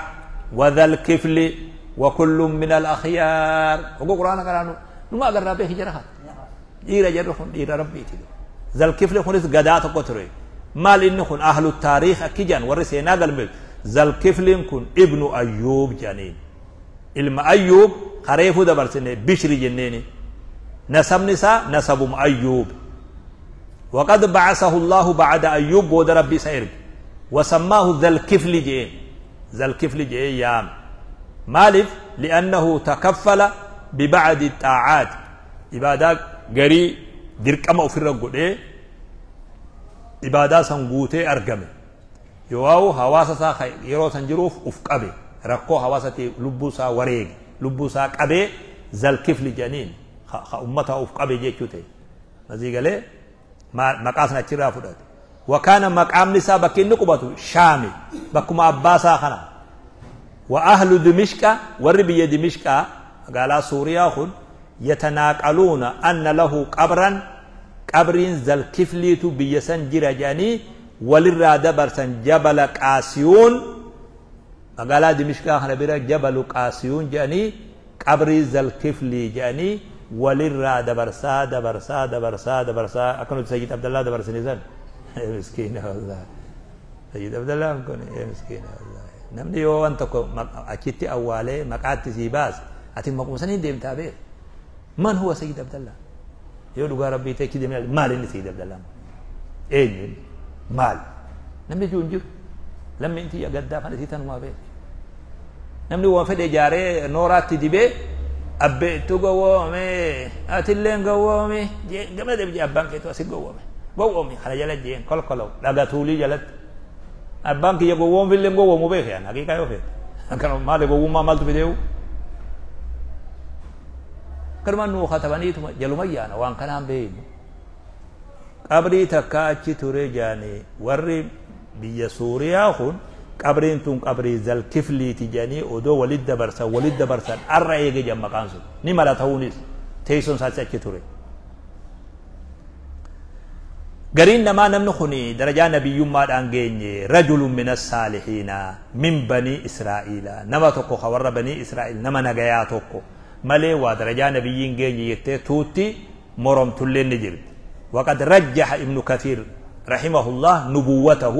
وذا الكفل وكل من الأخيار. هو قرآن قرآن نما أقرأ به جرها إيرا جرخون إيرا ربي تلو ذا الكفل خنس قدات قطري مال إنخون أهل التاريخ أكيجان ورسينا قلبي ذا الكفل كن ابن أيوب جانين إلما أيوب خريفو دبرسنة بشري جنيني نسب نساء نسبهم أيوب وقد بعثه الله بعد أيوب بود ربي سيرك وسماه ذا الكفل جين ذا الكفل جين يام مالف لأنه تكفل ببعد الطاعات إبادة غري دركما أفرق قد إبادة سنغوتي أرقمي يواو هواسا سا يرو سنجروف أفقبي ركو هواسا لبوسا وريق لبوسا قبي ذا الكفل جنين خا أمتها أفقبي جيكوتي مزيقة ليه مقاسنا تشرا فدات وكان مقام نساء بكين نقبته شامي بكما عباسا خنا وأهل دمشق وربي دمشق قال سوريا خن يتناقلون أن له قبرا قبرين ذا الكفليت بيسن جرجاني وللراد برسن جبل قاسيون قال دمشق خنا بيرا جبل قاسيون جاني قبر ذا الكفلي جاني وللرا دبرسا دبرسا دبرسا دبرسا أكنو سيد عبد الله دبرسا نزل مسكين والله سيد عبد الله كن مسكين والله نمني يو أنتكو أكيد أولي مقعد سيباس أتي مقوم سنين ديم تابير من هو سيد عبد الله يقول ربي تأكيد من مال اللي سيد عبد الله إيه مال نمني جونجر لما أنت يا قدام أنا تيتان ما بير نمني وافد إجارة نورات تدبي أبيتو قوامي أتلين قوامي قبل ده بيجي أبان كيتو أسيب قوامي قوامي خلا جلت جين كل كلو لقى تولي جلت أبان كي يقوم في اللي قوامو بيه يعني حقيقة يوفي كانوا ما لقوم ما مالتو فيديو كرمان نو خطبني ثم جلو ميانا وان كان عم بين قبري تكاتشي توري وري بيا سوريا خون قبرين تون قبري ذا الكفلي تجاني ودو ولد دبرسا ولد دبرسا الرأي جم مقانسو نما لا تونس تيسون ساتشي توري قرين ما نمنخني درجة نبي ما أنجيني رجل من الصالحين من بني إسرائيل نما تكو خور بني إسرائيل نما نجياتكو ملي ودرجة نبي جيني يتوتي مرم تلين نجرد وقد رجح ابن كثير رحمه الله نبوته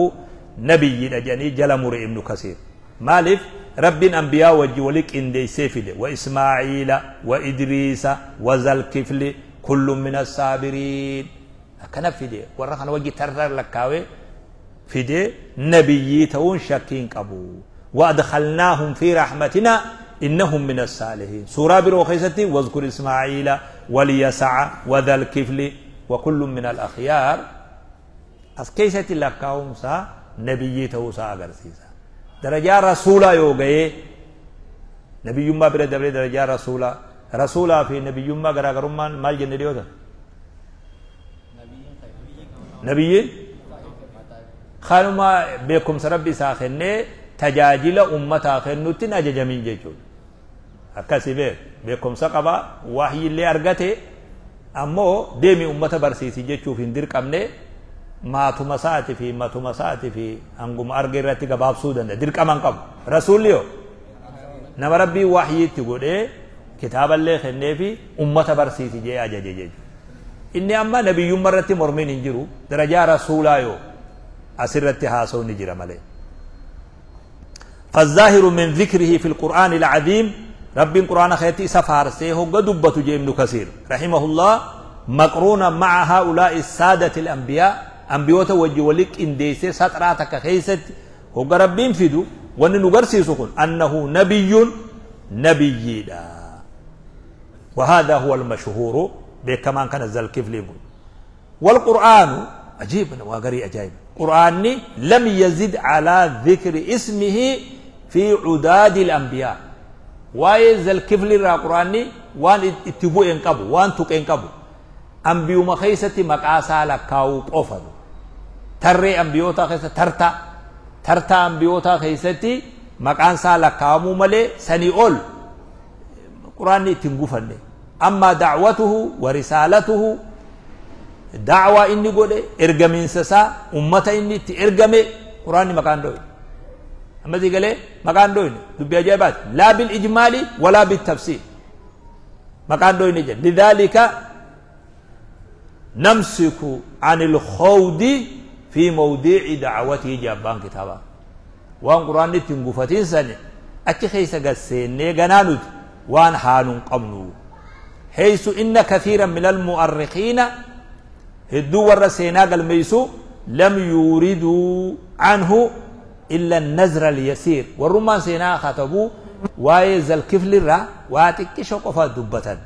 نبي الأجاني جلمر ابن كثير مالف رب الأنبياء وجولك إن دي سيفد وإسماعيل وإدريس وذا الكفل كل من الصابرين كان في دي ورخنا وجي ترر لكاوي في دي نبي تون شاكين قبو وأدخلناهم في رحمتنا إنهم من الصالحين سورة بروخيستي واذكر إسماعيل وليسع وذا الكفل وكل من الأخيار أسكيستي لكاوم سا نبي توسا أغرسيسا درجة رسولا يوغي نبي يما بر درجة رسولا رسولا في نبي يما غرا غرمان مال جن ديوتا نبي خانما بكم سربي ساخنه تجاجل أمتا خنوتين أججمين جيجو أكاسي بكم سقبا وحي اللي أرغته أمو ديمي أمتا برسيسي جيجو في اندر قمنه ما تمساتي في ما تمساتي في أنقم أرغي راتي قباب سودان در قمان قب رسول ليو نما ربي وحي تقول إيه كتاب اللي خنه في أمتا برسيسي جي أجججي إني أما نبي مرتي مرمين انجرو درجة رسولا يو أسرتي هاسو نجر مالي فالظاهر من ذكره في القرآن العظيم رب القرآن خيتي سفارسيه قدبة جي ابن كثير رحمه الله مقرونا مع هؤلاء السادة الأنبياء أنبيوت وجولك إن ديسي سطراتك خيست هو ربين فيدو وأن نقرسي سكون أنه نبي نبي وهذا هو المشهور بكمان كان ذا الكفل والقرآن عجيب وغري عجائب قرآني لم يزد على ذكر اسمه في عداد الأنبياء واي ذا الكفل را قرآني وان اتبو انقبو وان تك انقبو أنبيو مخيستي مقاسا لكاو قفل تري أنبيوتا خيسة ترتا ترتا أنبيوتا خيستي مقاسا لكاو ملي سني أول قرآني تنقفني أما دعوته ورسالته دعوة إني قولي إرقمين سسا أمة إني تإرقمي قرآني مكان دوي أما ذي قالي مكان دوي دبي أجابات لا بالإجمال ولا بالتفسير مكان دوي نجد لذلك نمسك عن الخوض في موضع دعوته جابان كتابا وان قرآني تنقفتين سنة أتي خيسة قسيني قنانود وان حال قمنو حيث إن كثيرا من المؤرخين هدو ور سيناق الميسو لم يوردوا عنه إلا النزر اليسير والرمان سيناق خطبو وايز الكفل الرا واتكشو قفا دبتا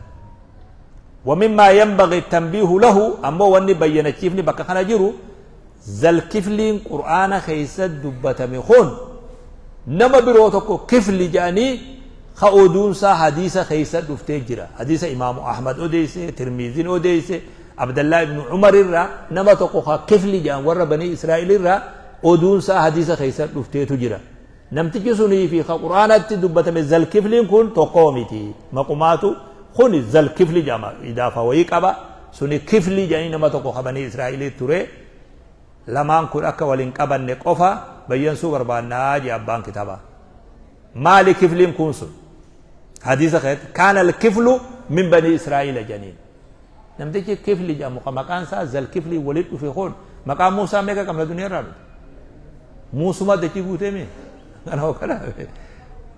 ومما ينبغي التنبيه له أما واني بيّن كيفني بكا خنجرو ذا الكفل قرآن خيسة دبتا مخون نما بروتكو كفل جاني خودون سا حديث خيسة دفتي جرا حديث إمام أحمد أوديسي ترمذي أوديسي عبد الله بن عمر الرا نما تقوخا كفل جان ور بني إسرائيل الرا أودون سا حديث خيسة دفتي تجرا نمتجي سني في قرآن تدبت من ذا الكفل كون تقومتي مقوماتو خون ذا الكفل جاما إضافة ويقبا سني كفل جاني نما تقوخا بني إسرائيل تري لمان كون أكا ولنقبا نقفا بيان سو بربان ناجي أبان كتابا مالي كفل كون سن حديث خير كان الكفل من بني إسرائيل جنين نمتجي كفل جا مقام سا ذا الكفل ولد في خون مقام موسى ميكا كم الدنيا رابط موسى ما دكي قوتي مي أنا وكلا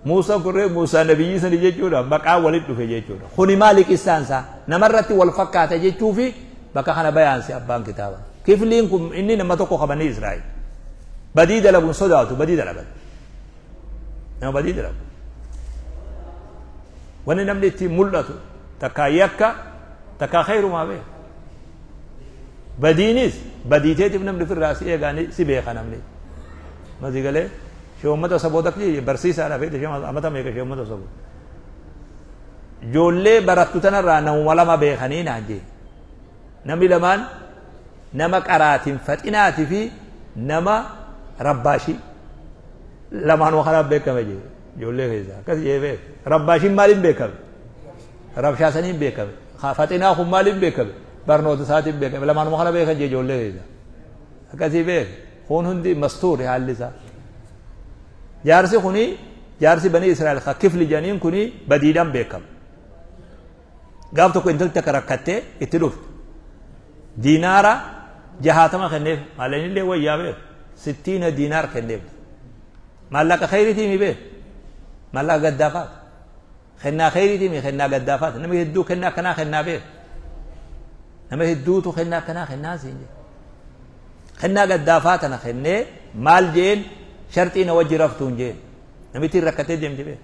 موسى كره موسى نبي سني جيتشورا مقام ولد في جيتشورا خوني مالك إستانسا نمرتي والفكات جيتشوفي بقى خنا بيان سي أبان كتابا كفلينكم إني نما تقو بني إسرائيل بديد لبن صداتو بديد لبن نما بديد لبن وني نمني تي ملتو تكا يكا تكا خير ما به بدينيس بديتي نمني في الراس إيه سي بيخا نمني ما زي قال شو متى سبودك جي برسيس على بيت شو متى ميك شو متى سبود جولي برتوتنا رانا ولا ما بيخانين عندي نمي لمان نما قراتين فتناتي في نما رباشي لمان وخراب بيكم جي جولي خيزا كذي يبي رباشي مالين بيكم ربشاسنين بيكم خافتنا هم مالين بيكم برنوت ساتين بيكم لمان وخراب بيكم جي جولي خيزا كذي بيك خون هندي مستور حال لسا جارسي خوني جارسي بني إسرائيل خكفل جانين كوني بديدان بيكم قابتو كنتل تكركته اتلوف دينارا جهاتما خنيف مالين اللي ويا بيه 60 دينار خنيف مالك خيرتي مي بيه مالك قدافات خنا خيرتي مي خنا قدافات نمي هدو خنا كنا خنا بيه نمي هدو تو خنا كنا خنا سينجي خنا قدافات انا خني مال جين شرطي نوجه رفتون جين نمي تي ركتي ديم جبه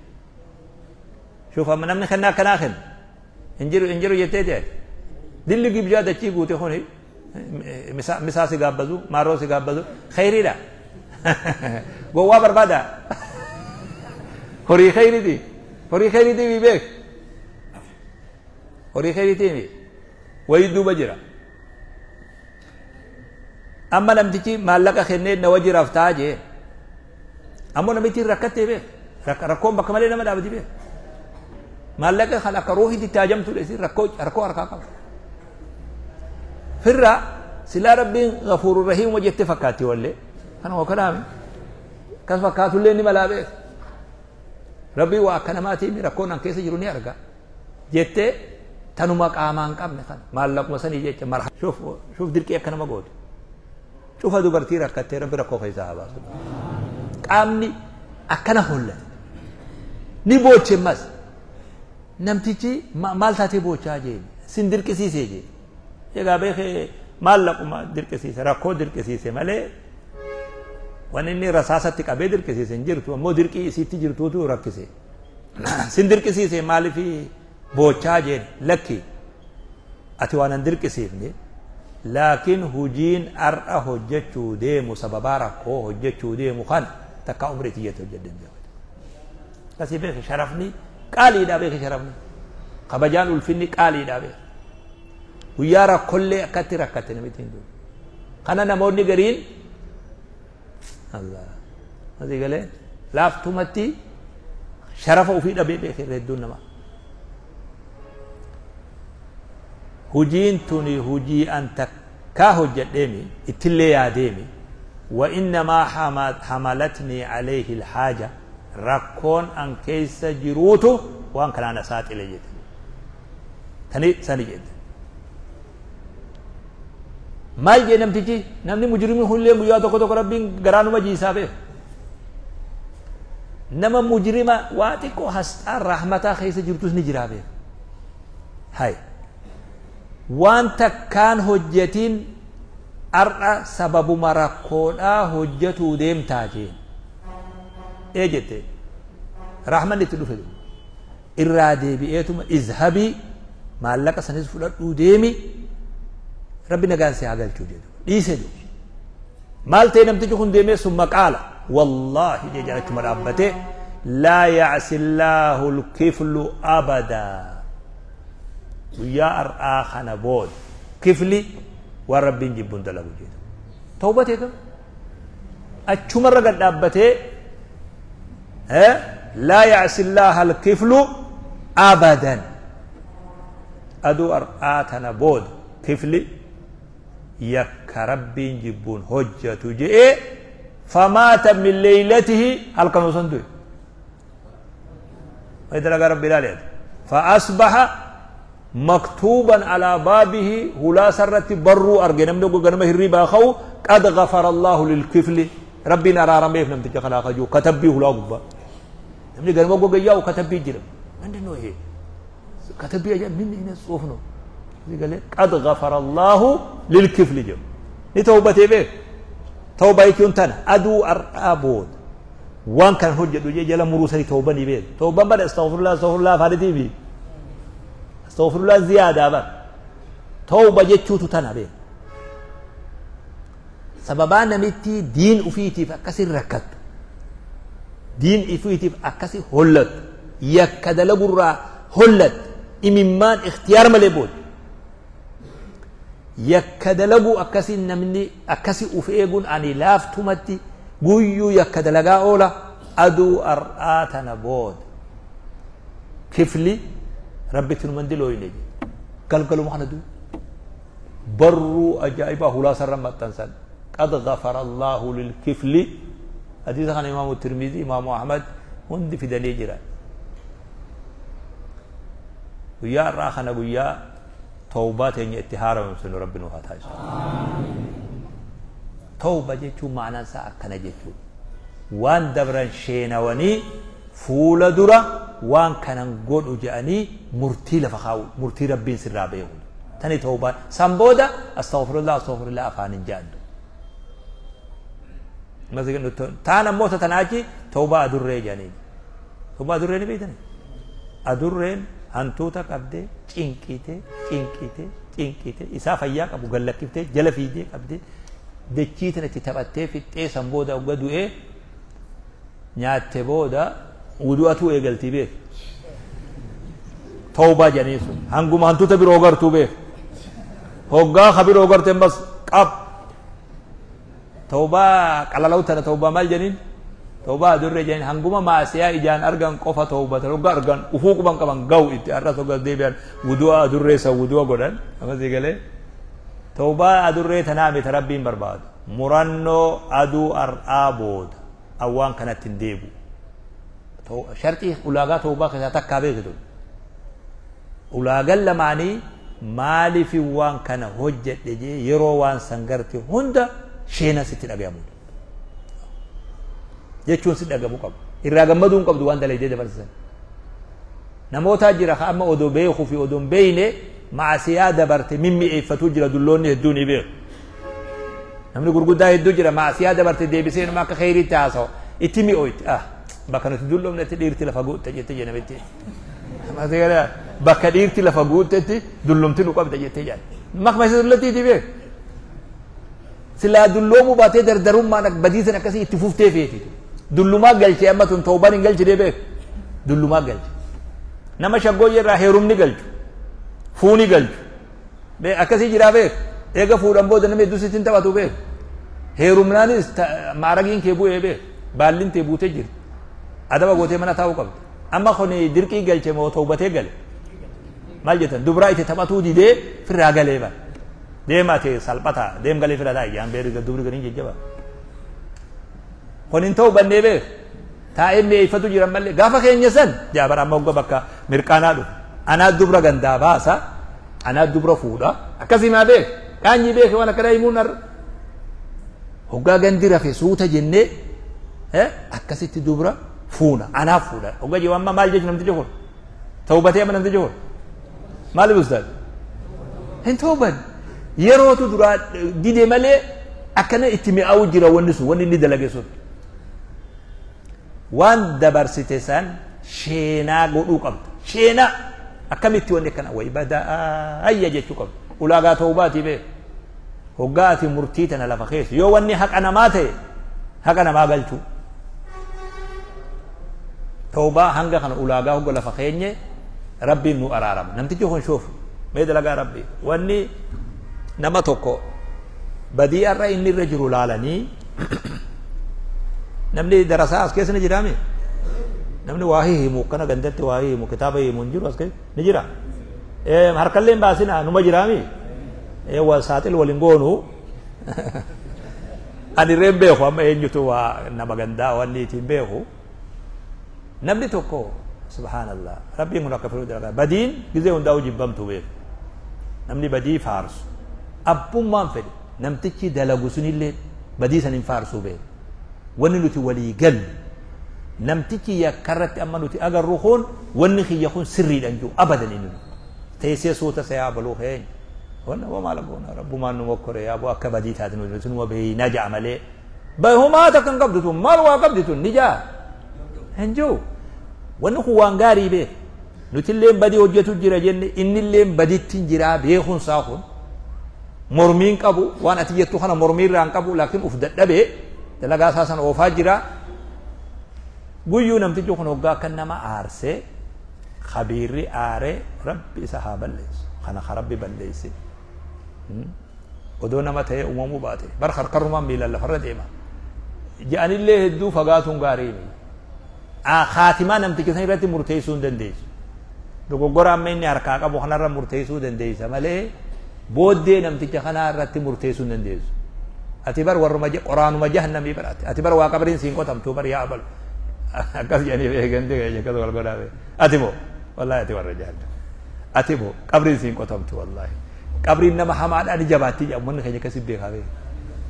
شوف اما نمني خنا كنا خن انجرو انجرو يتي دي دل جيب جا دچي غوتي هوني مسا سي غابزو مارو سي غابزو خيري لا غوا بربادا هوري خيري دي هوري خيري دي بيك هوري خيري دي مي ويدو بجرا اما لم تجي مالك خني نوجه رفتاجي أمو نمتي ركتي به ركوم بكمالي نما دابتي به مالك خلق روحي دي تاجمت لسي ركو ركو أركاكا فرا سلا ربي غفور رحيم وجدت فكاتي ولا أنا هو كلامي كاس فكاتو اللي نما لابه ربي وأكنماتي ركونا كيس جروني أرجع جت تنوما قامان قام نخن مالك مسني جت مرحبا شوف شوف دركي أكنما قول شوف هذا برتي ركتي ربي ركو خيزها بس qaamni akkana hollate ni booche mas namtichi maal taatee boochaa jeen sin dirqisiisee jeen egaa beekee maallaquma dirqisiise rakkoo dirqisiise malee waan inni rasaasatti qabee dirqisiise hin jirtu ammoo dirqii isiitti jirtuutu rakkise sin dirqisiise maaliif boochaa jeen lakki ati waan hin dirqisiifne Laakiin hujiin har'a hojjechuu deemu sababaa rakkoo hojjechuu deemu kan takka umrii tiyyatti hojjedheen beeku. Akkasii beeki sharafni qaaliidhaa beeki sharafni. Kabajaan ulfinni qaaliidhaa beeki. Guyyaa rakkollee akkatti rakkatte namitti hin jiru. Kana namoonni gariin Allah asii galee laaftumatti sharafa ofii dhabee beeke irra hedduun namaa. Hujiin tuni hujii an takkaa hojjedheemi ittillee yaadeemi wa innamaa hamalatnii alayhi alhaaja rakkoon an keessa jiruutu waan kanaan na saaxile jette. Tani sani jette. Maal jee namtichi namni mujrimni kunillee guyyaa tokko tokko rabbiin garaanuma jiisaa beeku. Nama mujrima waa xiqqoo hasxaan rahmataa keessa jirtus ni jiraa beeku. Hay. Waan takkaan hojjetiin har'a sababuma rakkoodhaa hojjetuu deemtaa jeen. Ee jette rahmanni itti dhufe irraa deebi'eetuma izhabii maallaqa sanis fudhadhuu deemi rabbi nagaan si haa galchuu jedhu dhiise jedhu. Maal ta'e namtichi kun deemee summa qaala wallaahi jee jedhachuma dhaabbatee laa ya'si llaahu lkiflu abadaa guyyaa har'aa kana booda kifli waan rabbiin jibbuun dalagu jedhu. Tawbatee kam achumarra gad dhaabbatee laa ya'si llaaha lkiflu abadan aduu har'aa tana booda kifli yakka rabbiin jibbuun hojjetu je'ee famaata min leeylatihi halkan osoo hin du'e. Dalagaa rabbi ilaaleeti. Fa'asbaha maktuuban alaa baabihi hulaa sarratti barruu arge namni ganama hirribaa ka'u qad ghafara Allahu lilkifli rabbiin araarameef namticha kanaa kajuu katabbii hulaa gubbaa. Namni ganama gogayyaa'u katabbii jira. ምንድን ነው ይሄ? katabbii ajaa'ib ምን አይነት ጽሁፍ ነው? قد غفر الله للكفل jedhu. Ni tawbatee beek. Tawbaa jechuun tana aduu har'aa booda waan kan hojjedhu jee jala muruu sanii tawbanii beek. Tawbaan bada astaghfirullah astaghfirullah afaanitii fi astaghfirullah ziyaadaa bara. Tawba jechuutu tana beek. Sababaa namitti diin ufiitiif akkasi rakkattu. Diin ufiitiif akkasi hollattu. Yakka dalagurraa hollattu. Imimmaan ikhtiyaar malee booda. Yakka dalaguu akkasi namni akkasi uf eeguun ani laaftumatti guyyuu yakka dalagaa oola aduu har'aa tana booda kifli rabbitti numan dilooyne galgaluma kana du'u barruu ajaa'ibaa hulaa sarra maxxansan qad ghafara Allaahu lilkifli hadiisa kana imaamu Tirmizii imaamu Ahmad hundi fidanii jiran. Guyyaa har'aa kana guyyaa tawbaa teenya itti haaromsinu rabbi nu haa taasisu. Tawba jechuun ma'anaan isaa akkana jechuudha. Waan dabran sheenawanii fuula dura waan kanan godhu jedhanii murtii lafa kaa'u murtii rabbiin sirraa beeku. Tani tawbaan san booda astaghfirullah astaghfirullah afaan hin jedhantu. Taan ammoo tanaachi tawbaa adurree jedhanii. Tawbaa adurree ni beektanii? Adurreen hantuuta qabdee cinqitee cinqitee cinqitee isaa fayyaa qabu gallakkiftee jala fiigdee qabdee dachii tana itti taphattee fixxee san booda hogga du'ee nyaatte booda wudu'atuu eegaltii beek. Tawbaa jedhanii sun hanguma hantuuta biroo gartuu beek. Hoggaa ka biroo garteen bas qab. Tawbaa qalalaw tana tawbaa maal jedhaniin? Tawbaa adurree jedhaniin hanguma maasiyaa ijaan argan qofa tawbatan hoggaa argan ufuu quban qaban ga'u itti har'as hoggaa deebi'an wudu'a adurree san wudu'a godhan amasii galee tawbaa adurree tanaa miti rabbiin barbaadu murannoo aduu har'aa booda awwaan kanatti hin deebi'u. Sharxii ulaagaa tawbaa keessaa takkaa beekitu. Ulaagaan lamaanii maaliif waan kana hojjedhe jee yeroo waan san garte hunda sheena sitti dhagahamudha. Jechuun si dhagahamuu qabu. Irraa gammaduu hin qabdu waan dalaydee dabarsisan. Namoota jira ka amma odoo beekuu fi odoo hin beekne maasiyaa dabarte mimmi'eeffatuu jira dulloonni hedduun ni beeku. Namni gurguddaa hedduu jira maasiyaa dabarte deebisee nama akka kheyriitti haasawa. Itti mi'ooyti. Ah bakka nuti dulloomnetti dhiirti lafa guutte jette jee namitti. Bakka dhiirti lafa guuttetti dullumti nu qabda jettee jaal. Makma isa dullattiiti beeku. Silaa dulloomuu baatee dardarummaan badiisan akkasii itti fuftee feetitu. Dullumaa galchee amma tun toobaan hin galchine beeku. Dullumaa galche. Nama shaggooyyee irraa heerumni galchu. Fuuni galchu. Akkasii jiraa beeku. Eega fuudhan booda namni hedduu sitti hin taphatu beeku. Heerumnaanis maaragiin kee bu'ee beeku. Baallin tee buutee jirti. Adaba gootee mana taa'uu qabdi. Amma kun dirqii galche moo toobatee gale? Maal jettan dubraa itti taphatuu didee firraa galee bara. Deemaa ta'e salphataa deem galee fira taa'e jaan beeru dubri gariin jajjaba. Kun hin ta'u bannee beeku. Taa'ee mi'eeffatu jiran malee gaafa keenya san jaabara amma hogga bakka mirqaanaa dhufu. Anaa dubra gandaa baasa anaa dubra fuudha akkasii maa beeku qaanyii beeku waan akkana himuun har'a. Hoggaa gandi rafe suuta jennee akkasitti dubra fuuna anaaf fuudha. Hoggaa jiru amma maal jechuun namtichi kun tawbatee amma namtichi kun maal ustaad hin tawban yerootu duraa dide malee akkana itti mi'aawu jira wanni sun wanni inni dalage sun. Waan dabarsite san sheenaa godhuu qabda. Sheenaa akkamitti wanni akkana wayi badaa ayya jechuu qabda. Ulaagaa tawbaatii beeku. Hoggaa ati murtii tana lafa keessa yoo wanni haqa namaa ta'e haqa namaa galchuu. Tawbaa hanga kana ulaagaa hogga lafa keenye rabbiin nu araarama. Namtichi kun shoofu mee dalagaa rabbii wanni nama tokko badii irra inni irra jiru laalanii namni darasaa as keessa ni jiraame namni waa himu kana gandatti waa himu kitaaba himu hin jiru as keessa ni jira. Harkallee hin baasina numa jiraami wal saaxil waliin goonu ani irreen beeku amma eenyutu waa nama gandaa wanni ittiin beeku. Namni tokko subhaanallah rabbiin kun akka fedhu dalagaa badiin gizee hundaa'u jibbamtu beeku. Namni badii faarsu abbummaan fedhe namtichi dalagu sunillee badii san hin faarsuu beeku. Wanni nuti walii gallu namtichi yakkarratti amma nuti agarru kun wanni kiyya kun sirriidhaan jiru abadan inni teessee suuta sayaa baluu keenya wanna maal goona rabbumaan nu mokkore yaa akka badii taate nuti sunuma beeynaa ja'a malee bahumaa takka hin qabdu tun maal waa qabdi tun ni ja'a hin jiru. Wanni kun waan gaarii beeku nuti illee badii hojjetu jira jenne inni illee baditti jiraa beekuun isaa kun mormiin qabu waan ati jettu kana mormii irraa hin qabu laakiin uf dadhabee dalagaa isaa sana oofaa jira. Guyyuu namtichi kun hoggaa akka nama aarsee khabiirri aaree rabbi isa haa balleessu kana ka rabbi balleesse odoo nama ta'ee uumamuu baate bar harkarrumaan miilaan lafarra deema je'anillee hedduu fagaatuun gaarii miti. Kaatimaa namticha san irratti murteessuu hin dandeessu. Dogoggora amma inni harkaa qabu kanarra murteessuu dandeessa malee booddee namticha kanaa irratti murteessuu hin dandeessu. Ati bar warruma qoraanuma jahannamii bar ati bar waa qabriin siin qotamtu bar yaa abalu akkas jedhanii beekan akkas wal godhaa beekan ati moo wallaahi ati warra jahannam ati moo qabriin siin qotamtu wallaahi qabriin nama hamaadhaan ni jabaatti jedhamu manni keenya akkasii beekaa beekan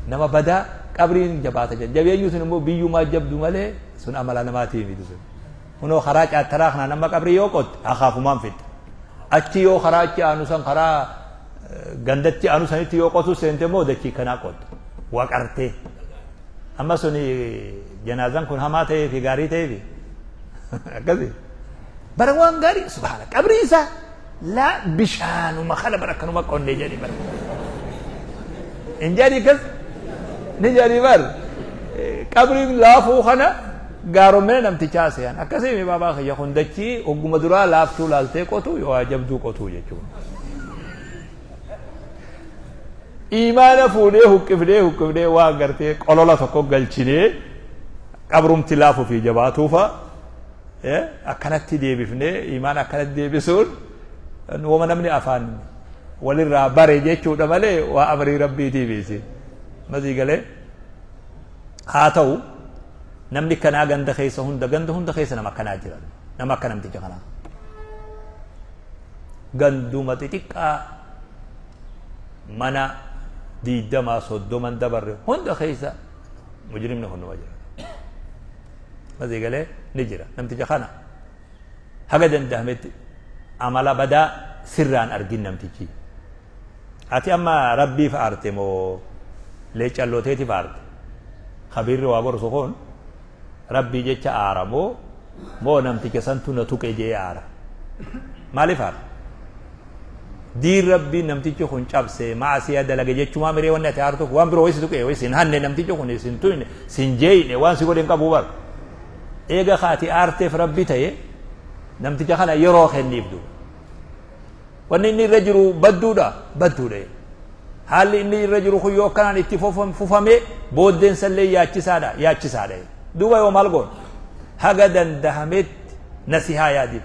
nama badaa qabriin jabaata jedha jabeenyu sun immoo biyyumaa jabdu malee sun amala namaatii miti sun kunoo karaa caattaraa kanaan amma qabrii yoo qotte akaafumaan fidda achi yoo karaa achi aanu san karaa gandatti aanu sanitti yoo qotu seente immoo dachii kanaa qotte waqartee amma suni janaazaan kun hamaa ta'ee fi gaarii ta'ee fi akkasi bara waan gaarii subhaana qabrii isaa laa bishaanuma kana bara akkanuma qonnee jedhi bara hin jedhi akkas ni jedhi bar qabriin laafuu kana gaaromina namtichaa se'an akkasii mi baabaa kiyya kun dachii ogguma duraa laaftuu laaltee qotu yoo jabduu qotuu jechuudha. Imaana fuudhee huqqifnee huqqifnee waan gartee qolola tokko galchinee qabrumti laafuu fi jabaatuufa akkanatti deebifnee imaana akkanatti deebisuun wama namni afaan walirraa bare jechuudha malee waa amrii rabbiitii beesi. Masii galee haa ta'u namni kanaa ganda keessa hunda ganda hunda keessa nama akkanaa jira nama akka namticha kanaa ganduma xixiqqaa mana 20 30 dabarre hunda keessa mujrimni hunduma jira. Masii galee ni jira namticha kana haga danda'ametti amala badaa sirraan argin namtichi. Ati amma rabbiif aarte moo leecallooteetiif aarte khabiirri waa gorsu kun rabbii jecha aara moo moo namticha santu na tuqe jee aara maaliif aara Diin rabbii namtichi kun cabse maasiyaa dalage jechumaa miree wanni ati aartuuf waan biroo waysi tuqee waysi hin hanne namtichi kun sin tuyne sin jeeyne waan si godhe hin qabu bar. Eega kaati aarteef rabbi ta'e namticha kana yeroo kenniif duuba. Wanni inni irra jiru badduudha badduudha. Haalli inni irra jiru kun yoo akkanaan itti fufame booddeen sallee yaachisaadha yaachisaadha. Duuba yoo maal goon haga dandahametti nasihaa yaadiif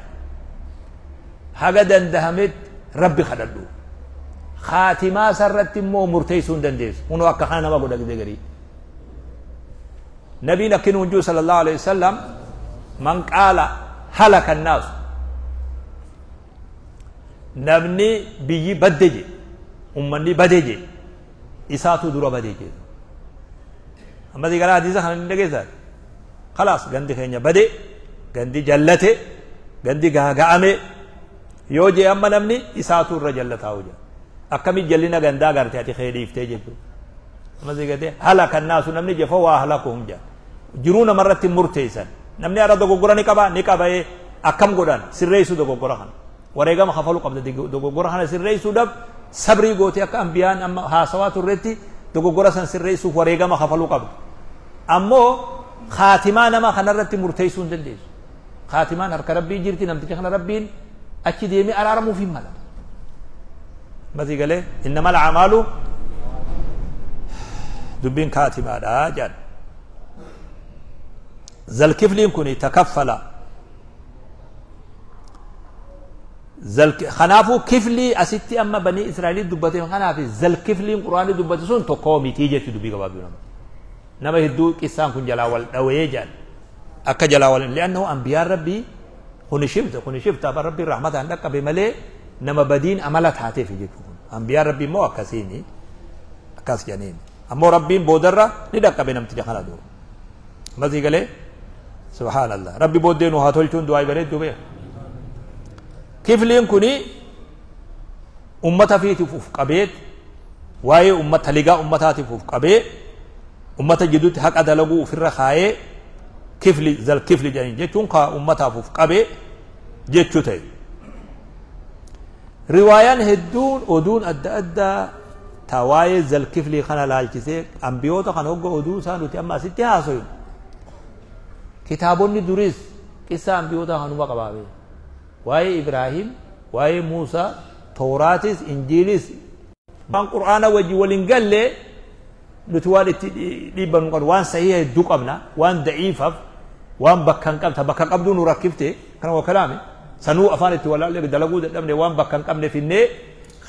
haga dandahametti rabbi kadhadhu khaatimaa sarratti immoo murteessuu hin dandeessu kunoo akka kana nama godha gidee garii. Nabiin akki nuun jiru sallallahu alaihi wasallam man qaala halaka annaasu namni biyyi badde je ummanni bade je isaatu dura bade je. Amma si gara hadiisa kana ni dhageessaa khalaas gandi keenya bade gandi jallate gandi gaaga'ame yoo jee amma namni isaatu irra jallataa hojja akkami jallina gandaa garte ati khee dhiiftee jechuudha. Amma si gatee halaka annaasu namni je fawaa halakuhum jaa jiruu namarratti murteessan namni ara dogoggora ni qaba ni qabaee akkam godhan sirreessuu dogoggora kana wareegama kafaluu qabda dogoggora kana sirreessuudhaaf sabrii gootee akka ambiyaan amma haasawaa turretti dogoggora san sirreessuuf wareegama kafaluu qabda. Ammoo khaatimaa nama kanarratti murteessuu hin dandeessu. Khaatimaan harka rabbii jirti namticha kana rabbiin achi deemee araaramuuf hin mala. Masii galee innamal a'maalu dubbiin kaatimaadha jedhan. Zalkifliin kun takaffala. Kanaafuu kiflii asitti amma banii Israa'elii dubbate kanaaf zalkifliin quraanii dubbate sun tokko mitii jetti dubbii gabaabduu nama. Nama hedduu qissaan kun jalaa wal dhawee jedhan. Akka jalaa wal li'annahu anbiyaan rabbii kuni shifta kuni shifta abba rabbiin rahmataan dhaqqabe malee nama badiin amala taateef jechuudha. Anbiyaan rabbii immoo akkasiini akkas jedhaniin. Ammoo rabbiin boodarra ni dhaqqabe namticha kana dura. Masii galee subhaanallah rabbi booddee nu haa tolchuun du'aa bareedduu beeka. Kifliin kuni ummata fiitiif uf qabeet waa'ee ummata ligaa ummataatiif uf qabee ummata jidduutti haqa dalaguu ofirra kaayee kifli zal kifli jedhaniin jechuun kaa ummataaf uf qabee jechuu ta'e. Riwaayaan hedduun oduun adda addaa ta waa'ee zal kiflii kana laalchisee ambiyoota kana hogga oduu isaa nuti amma asitti haasoyu. Kitaabonni duris qissa ambiyoota kanuma qabaabee. Waa'ee Ibraahim, waa'ee Muusaa, Tawraatis, Injiilis waan Qur'aana wajji waliin galle nuti waan itti dhiibbannu qabnu waan sahiha hedduu qabna waan da'iifaaf waan bakka hin qabne bakka qabduu nu rakkifte kana waa kalaame sanuu afaan itti walaallee dalaguu dadhabne waan bakka hin qabne finnee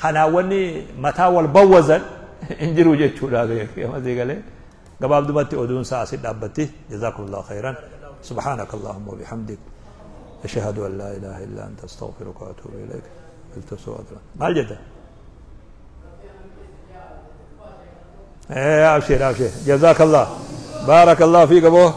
kanaa wanni mataa wal bawwazan hin jiru jechuudha beekamasi galee gabaabdumatti oduun isaa asi dhaabbatti jazaakumullahu khayran subhaanaka allahumma wa bihamdik أشهد أن لا إله إلا أنت أستغفرك وأتوب إليك. ما الجدة؟ إيه أبشر أبشر جزاك الله بارك الله فيك أبوه.